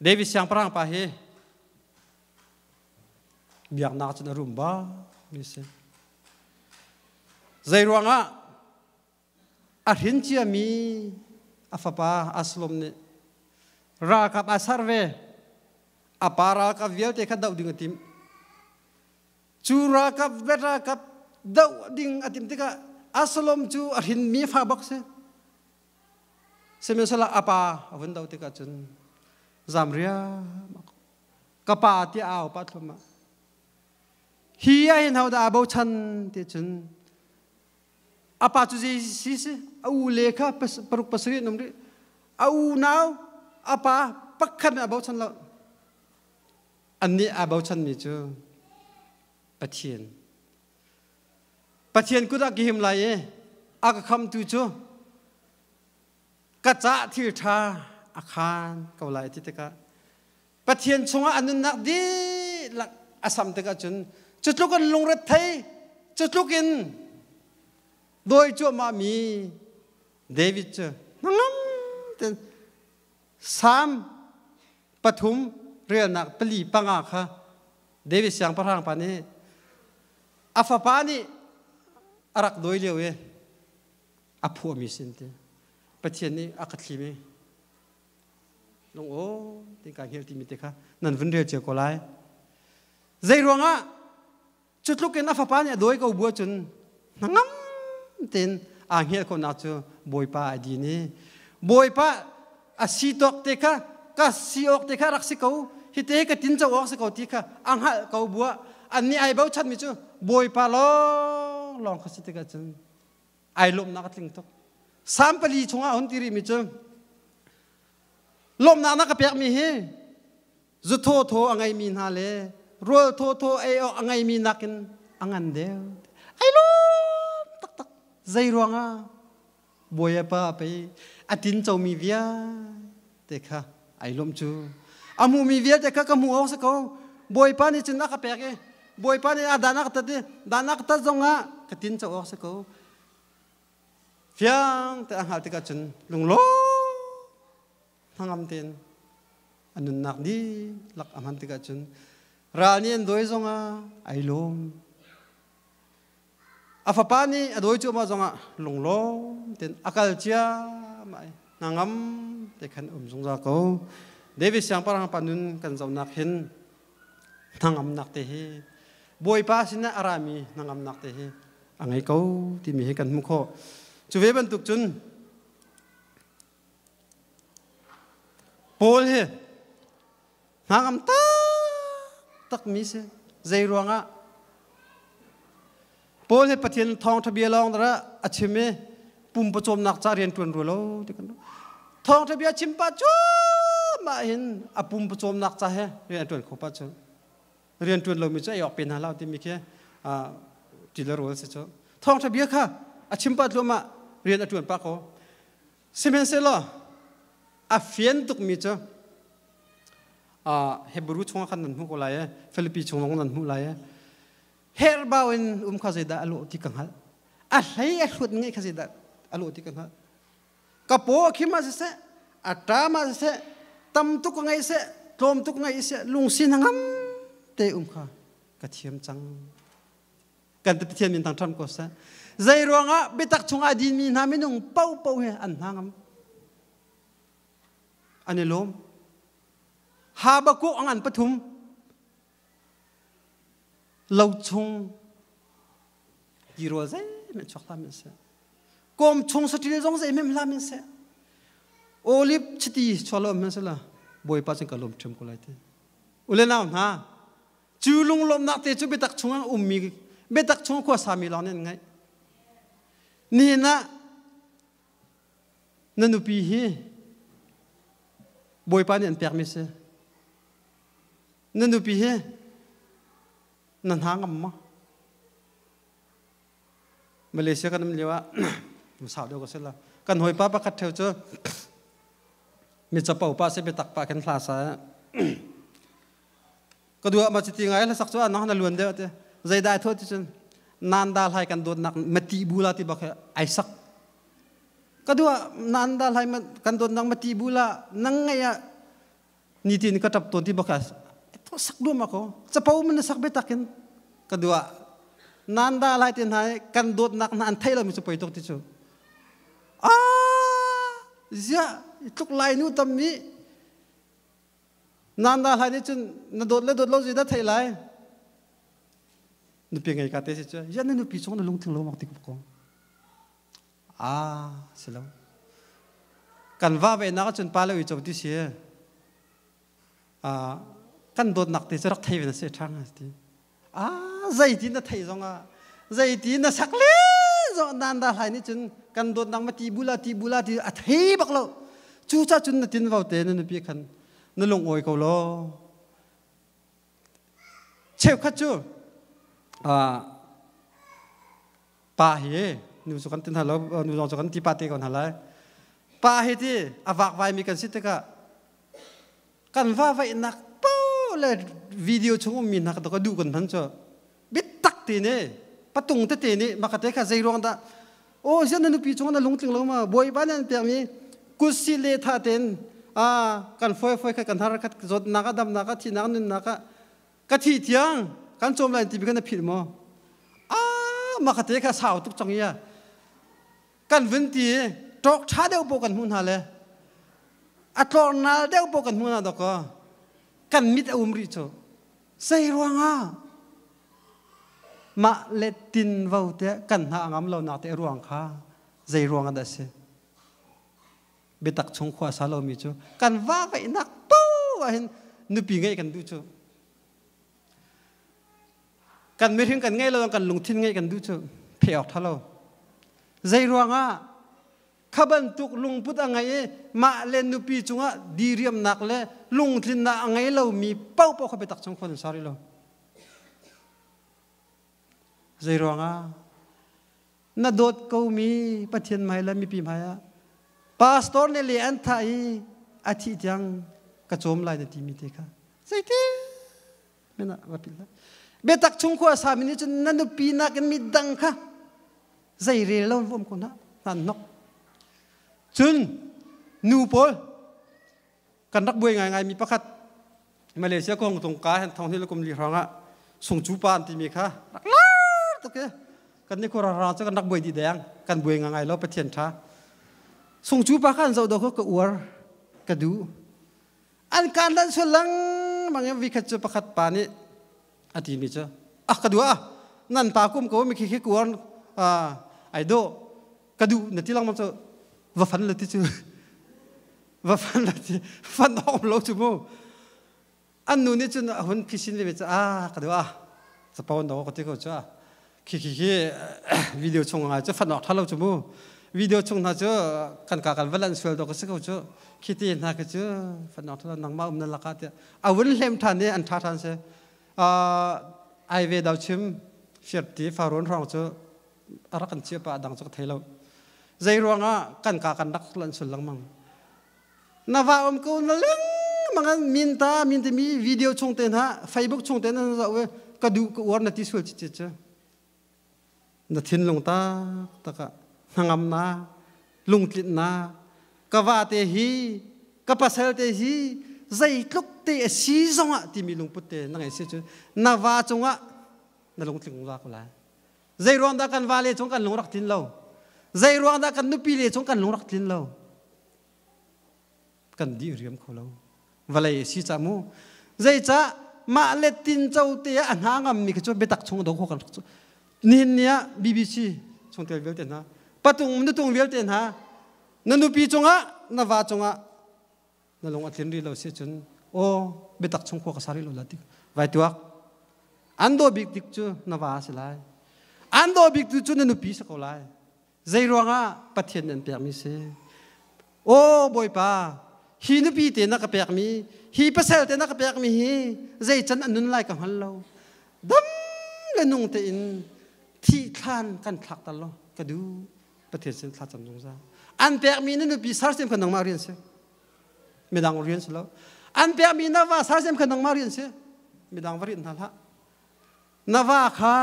David siangpahrang pa hi biaknak cun a rum ba mi si. Zei ruangah a hrin ciami a fapa Absalom nih ralkap a ser ve a pa ralkap vialte kha doh ding a timh. Cu ralkap ve ralkap doh ding a timh tikah Absalom cu a hrinmi fa bak si. Sihmanhsehlaw a pa a vun doh tikah cun zam riam ka pa tiah a au pah thluahmah. Hi ah hin hodah aa bochan ti cun a pa cu zei si si a u le kha paruk pasarih an um rih. A unau a pa pakhat nih a bochan lo. Annih aa bochanmi cu Pathian. Pathian kut ah ka him lai i a ka khamtu cu ka cah thil ṭha a khaan ko lai ti tikah Pathian chungah a nunnak dihlak a sam tikah cun cu tluk in lungrethei cu tluk in dawi cuahmah mi David cu hnangam tein Salm pathum relnak pali panga kha David siangpahrang pa nih a fapa nih a rak dawi lio i a phuahmi sin ti Pathian nih a ka thlim i lung aw ti ka hngel timi te kha nan vun rel cio ko lai. Zei ruangah cu tluk in a fapa nih a dawi ko bu ahcun hnangam tein aa hngel khawhnak cu Bawipa a din i Bawipa a si tawk te kha ka si awk te kha rak si ko hi te ka tin co awk si ko ti kha a hngalh ko buah annih ai bochanmi cu Bawipa lawng lawng kha si tikah cun ai lawmhnak a tling tuk. Salm pali chungah a hun ti rihmi cu lawmhnak na ka pekmi hi zu thawthaw a ngeimi hna le rawl thawthaw ei awk a ngeimi nakin a ngan deuh. Ai lawm taktak. Zei ruangah Bawipa pei a tin comi vialte kha ai lawmh cu. A hmuhmi vialte kha ka hmuh awk si ko. Bawipa nih cun a ka pek i Bawipa nih a dan a ka tat i dan a ka tat zongah ka tin co awk si ko. Fiang te a hngalh tikah cun lunglawm hnangam tein a nunnak dihlak a hman tikah cun ral nih an dawi zongah ai lawm. A fapa nih a dawi cuahmah zongah lunglawm tein a kal ciammah i hnangam te khan um zungzal ko. David siangpahrang pa nun kan zohnak hin hnangamnak te hi Bawipa sinah a rami hnangamnak te hi a ngei ko timi hi kan hmuh khawh. Cu ve bantuk cun Paul hi hnangam taktak mi si. Zei ruangah Paul hi Pathian thawngṭha bia lawng dara a chim i pum pawcawmnak ca rian ṭuan rua lo ti kan thawngṭha bia chim pah cu mah hin a pum pawcawmnak ca he rian a ṭuan kho pah cu rian ṭuan lomi cu ei awk pe hna hlah timi khi ti le rawl si cu thawngṭha bia kha a chim pah thluahmah rian a ṭuan pah ko. Sihmanhsehlaw a fian tukmi cu Hebrew chungah khan nan hmuh ko lai i Filipi chung zong nan hmuh lai i herhbau in um kha zeidah a lawh ti ka hngalh, a hlei a hluat ngeih kha zeidah a lawh ti ka hngalh. Ka paw a khim ah siseh, a ṭam ah siseh, tam tuk ka ngeih seh, tlawm tuk ngeih seh, lungsi hnangam te um kha ka thiam cang. Kan Pathian min thangṭhat ko seh. Zei ruangah biatak chungah dinmi hna minung paohpaoh hi an hna ngam, an i lawm. Habakkuk ang an pathum lo chung tirawl zeihmanh chuak hlah men seh, kawm chung saṭil zong zeihmanh hlah men seh, olive chiti chuah lo men seh la Bawipa cun ka lawm ṭhiam ko lai ti. Ule nau hna, cu lunglawmhnak te cu biatak chungah ummi, biatak chung khua sami lawng nih an ngeih. Nihin ah na nupi hi Bawipa nih an pekmi si. Na nupi hi na hna ngam maw? Malaysia kan um lio ah sau deuh ka si la. Kan hawipa pakhat ṭheu cu mi capo pa si, biatak pa kan hla sa. Ka dua ma chiti ngai hlasak cu anang na luan deuh te. Zeidai tho ti cun nan dal hai kan dawtnak mati bula ti bak ai sak. Ka dua nan dal hai kan dawtnak mati bula nang ngai ah nitin ka tap ton ti bak to sak dua ma ko. Capo man sak be takin ka dua nan dal hai tin hai kan dawtnak na an thei lo mi cu poi tuk ti cu. Ah zia tluk lai nu tam mi Nanda hlai nih cun na dawt le dawt lo zei dah theih lai? Nupi ngei ka te si cu ya na nupi chung na lungtling lo mak ti ko. Ah, si lo. Kan va ve nak cun pa le ui co ti si. Ah, kan dawtnak te cu rak thei ve na si ṭhang ti. Ah, zeiti na thei zong ah zeiti na sak le zong nan da hlai nih cun kan dawtnak ma ti bula ti bula ti a thei bak lo. Cu ca cun na tin vo te na nupi khan na lung awi ko lo. Cheukhat cu pa hi nu cu kan tin hna lo, nu zong cu kan ti pa te ko hna lai. Pa hi ti a vakvai mi kan si tikah kan va vaihnak po le video chung ummi hna ka duh kan hman cu bitak te ne patung tete nih makate kha zei ruang dah o zian na nupi chung na lungtling lo ma bawipa nih an pek mi kutsi le tha ten a kan foi foi kha kan har khat zawtnak a damnak a thihnak nunnak a ka thi tiang kan cawm lai ti bi kan na philh maw a makate kha sau tuk chang ia kan vun ti ṭawk ṭha deuh paoh kan hmuh hna le a tlornal deuh paoh kan hmuh hna dawkaw kan mit a um rih cu zei ruangah mah le tinvo te kan hna a ngam lonak te ruang kha zei ruang ah dah si biatak chung khua sa lomi cu kan va veihnak poh ah hin nupi ngeih kan duh cu Kan mihring kan ngei lo kan lungthin ngeih kan duh cu phe awk tha lo. Zei ruangah kha bantuk lungput a ngei i mah le nupi cungah diriamnak le lungtlinnak a ngei lomi paohpaoh kha biatak chung khon an sa rih lo. Zei ruangah na dawt komi Pathian hmai le mipi hmai ah pastor nih le an thah i a thih tiang ka cawm lai na timi te kha zeiti Mina va pil biatak chung khua sami nih cun na nupi nakin midang kha zei rel lo um ko hna hnan nok cun nu pawl kan rak buai ngai ngai mi pakhat Malaysia kong tung ka hen thong ni kum li hrang ah sungchu pa an timi kha rak lar tuk e kan ni khura ra chu kan rak buai di deng kan buai ngai ngai lo pathian tha sungchu pa khan zo do ko ka uar ka du An kaan lanh sual lengmang i vikhat cu pakhat pa nih a timi cu ah ka duh ah nan pa kum ko mi khi khi kuar ai do ka duh na ti lengmang cu va fan le ti cu va fan le ti fan awm lo cu mu an nu nih cun a hun phisin ve cu ah ka duh ah capo no ka ti ko cu ah khi khi khi video chung ngai cu fan awk tha lo cu mu video chung hna cu kan ka kan van sual do ka si ko cu khi ti hna khi cu fan awk tha lo nangmah um na laka tiah a vun hlem than i an tha than se ai ve dau chim fiarti faron rong cu a rak kan chia pa dang cu ka thei lo zei ruangah kan ka kan rak lan sul lengmang na va um ko na lengmang an min ta min timi video chung te hna Facebook chung te na zoh i ka duh ka uar na ti sual chi cu na thinlung tak tak ah hnangam na lungtlinh na ka va te hi ka pasal te hi zeitluk te a si zongah timi lungput te na ngei si cu na va cungah na lungtling va ko lai. Zei ruang dah kan vale cung kan lung rak tlin lo? Zei ruang dah kan nupi le cung kan lung rak tlin lo? Kan dih riam kho lo. Vawlei a si ca mu. Zeicah mah le tin co te ah a hna ngammi khi cu biatak chung do kho kan rak cu. Nihin ni ah BBC chungtel vialte hna, patung nutung vialte hna, na nupi cungah na va cungah na lung a tlin rih lo si cun aw biatak chung khua ka sa rih lo la ti vai tuak an daw bik tik cu na va a si lai an daw bik tu cu na nupi si ko lai zei ruangah Pathian nih an pekmi si aw Bawipa hi nupi te na ka pekmi hi pasal te na ka pekmi hi zei can an nun lai ka hngal lo dam le nung tein thi thlan kan thlak tal lo ka duh Pathian sin thlacam zungzal. An pekmi na nupi sarsiam kha nangmah rian si. Midang rian si lo. An pekmi na va sarsiam kha nangmah rian si. Midang va rinh hna hlah. Na va kha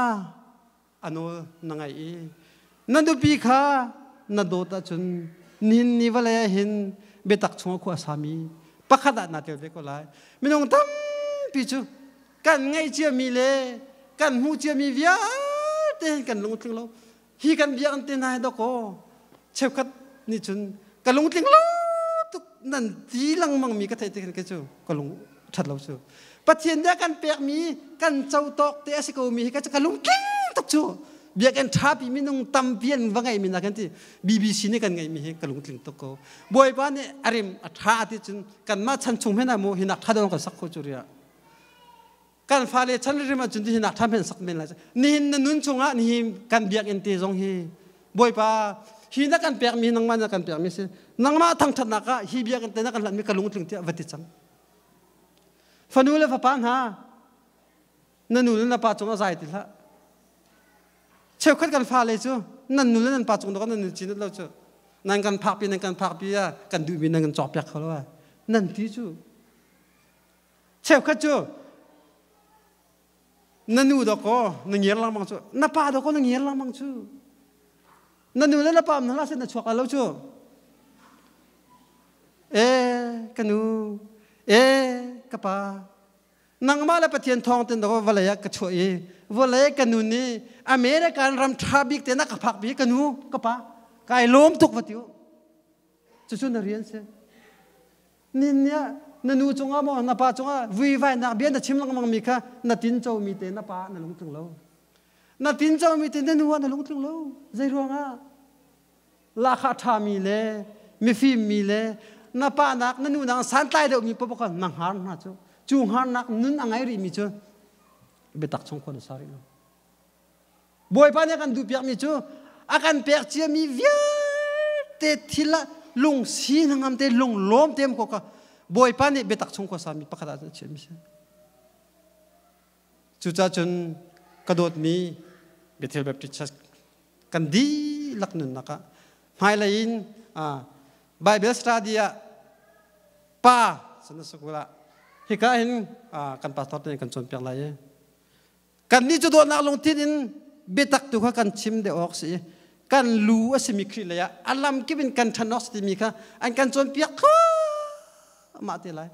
a nawl na ngaih i na nupi kha na dawt ahcun nihin ni vawlei ah hin biatak chungah khua a sami pakhat ah naa tel ve ko lai. Minung tampi cu kan ngeih ciami le kan hmuh ciami vialte hin kan lung a tling lo. Hi kan biakinn te hna hi dawkaw cheukhat nih cun ka lungtling lo tuk nan ti lengmang mi ka theih ti khin kei cu ka lung ṭhat lo cu. Pathian nih a kan pekmi kan co tawk te a si ko mi hi ka lungtling tuk cu. Biakinn ṭhapi minung tampi an va ngeihmi na kan ti. BBC nih kan ngeihmi hi ka lungtling tuk ko. Bawipa nih a rim a ṭha ti cun kanmah chan chung hmanh ah mu hi nak ṭha deuh kan sak kho cu ria. Kan fale chan rim ahcun hi nak ṭha men sak men lai. Nihin na nun chungah nihin kan biakinn te zong hi Bawipa hi na kan pekmi, nangmah na kan pekmi si, nangmah thangṭhatnak ah hi biakinn te na kan hlanhmi ka lungtling tiah va ti cang. Fanu le fapa hna, na nu le na pa cungah zai ti hlah. Cheukhat kan fale cu nan nu le nan pa cung nan nan cin lo cu nan kan phakpi, nan kan phakpi ah kan duhmi nan kan cawkpiak kho lo nan ti cu. Cheukhat cu na nu dawkaw na ngiar lengmang cu, na pa dawkaw na ngiar lengmang cu, na nu le na pa um hna na chuak lo cu. E ka nu, e ka pa, nangmah le Pathian thawng ten dawkaw vawlei ah ka chuah i vawlei ka nu nih American ram ṭha bik te na ka phak bi, ka nu ka pa kai lawm tuk va ti u. Cucu na rian si. Nin nih na nu cungah maw na pa cungah vuivainak bia na chim lengmang mi kha na tinco mi te na pa na lungtling lo. Na tinco mi te na nu ah na lungtling lo. Zei ruangah? Lahkhah ṭha mi le mifim mi le na pa nak na nu nak santlai deuh mi paoh kha na hngar hna cu. Cu hngarnak nun a ngei rih mi cu biatak chung khua na sa rih lo. Bawipa nih a kan duhpiakmi cu a kan pek ciami vialte thil ah lungsi hnangam te, lunglawm te ko ka Bawipa nih biatak chung khua sami pakhat ah a chiahmi si. Cucaah cun ka dawtmi Bethel Baptist Church kan dihlak nunnak ah hmailei in Bible study ah pa Sunday school ah hika hin kan pastor te kan cawnpiak lai i kannih cu dawtnak lungthin in biatak tu kha kan chim deuh awk si i kan lu a simi Khrih lei ah a lam kip in kan ṭhan awk si timi kha an kan cawnpiak thluahmah te lai.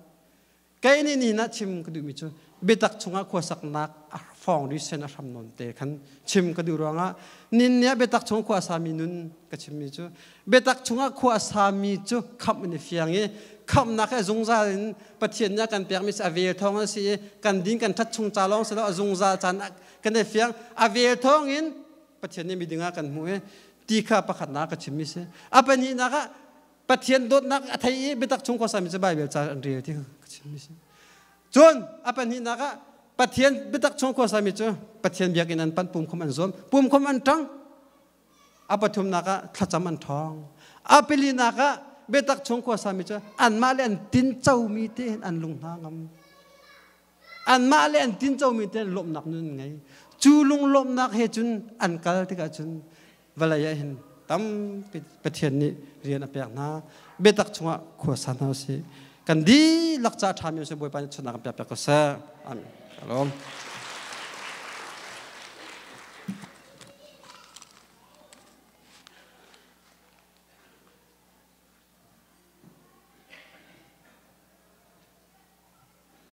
Kei nih nihin ah chim ka duhmi cu biatak chungah khuasaknak a foundation a hram nawn te khan chim ka duh ruangah nin nih ah biatak chung khua sami nun ka chimmi cu biatak chungah khua sami cu khamh in i fiang i khamhnak he zungzal in Pathian nih a kan pekmi a vel thawng an si i kan din kan ṭhat chung ca lawng si lo, a zungzal caan kan i fiang a vel thawng in Pathian nih miding ah kan hmuh i ti kha pakhatnak ka chimmi si. A pahnihnak ah Pathian dawtnak a thei i biatak chung khuasami cu Baibal ca an rel ti ka chimmi si. Cun a pahnihnak ah Pathian biatak chung khuasami cu Pathian biakinn an panh, pumkhum an zuam, pumkhum an ṭang. A pathumnak ah thlacam an ṭhawng. A palinak ah biatak chung khuasami cu anmah le an tincomi te hin an lung hna ngam. Anmah le an tincomi te lawmhnak nun ngei. Cu lunglawmhnak he cun an kal tikah cun vawlei ah hin tampi Pathian nih rian a pek hna. Biatak chungah khuasa hna usih. Kan dihlak ca ṭhami usih, Bawipa nih chunnak kan pek piak ko seh. Amen. Shalom.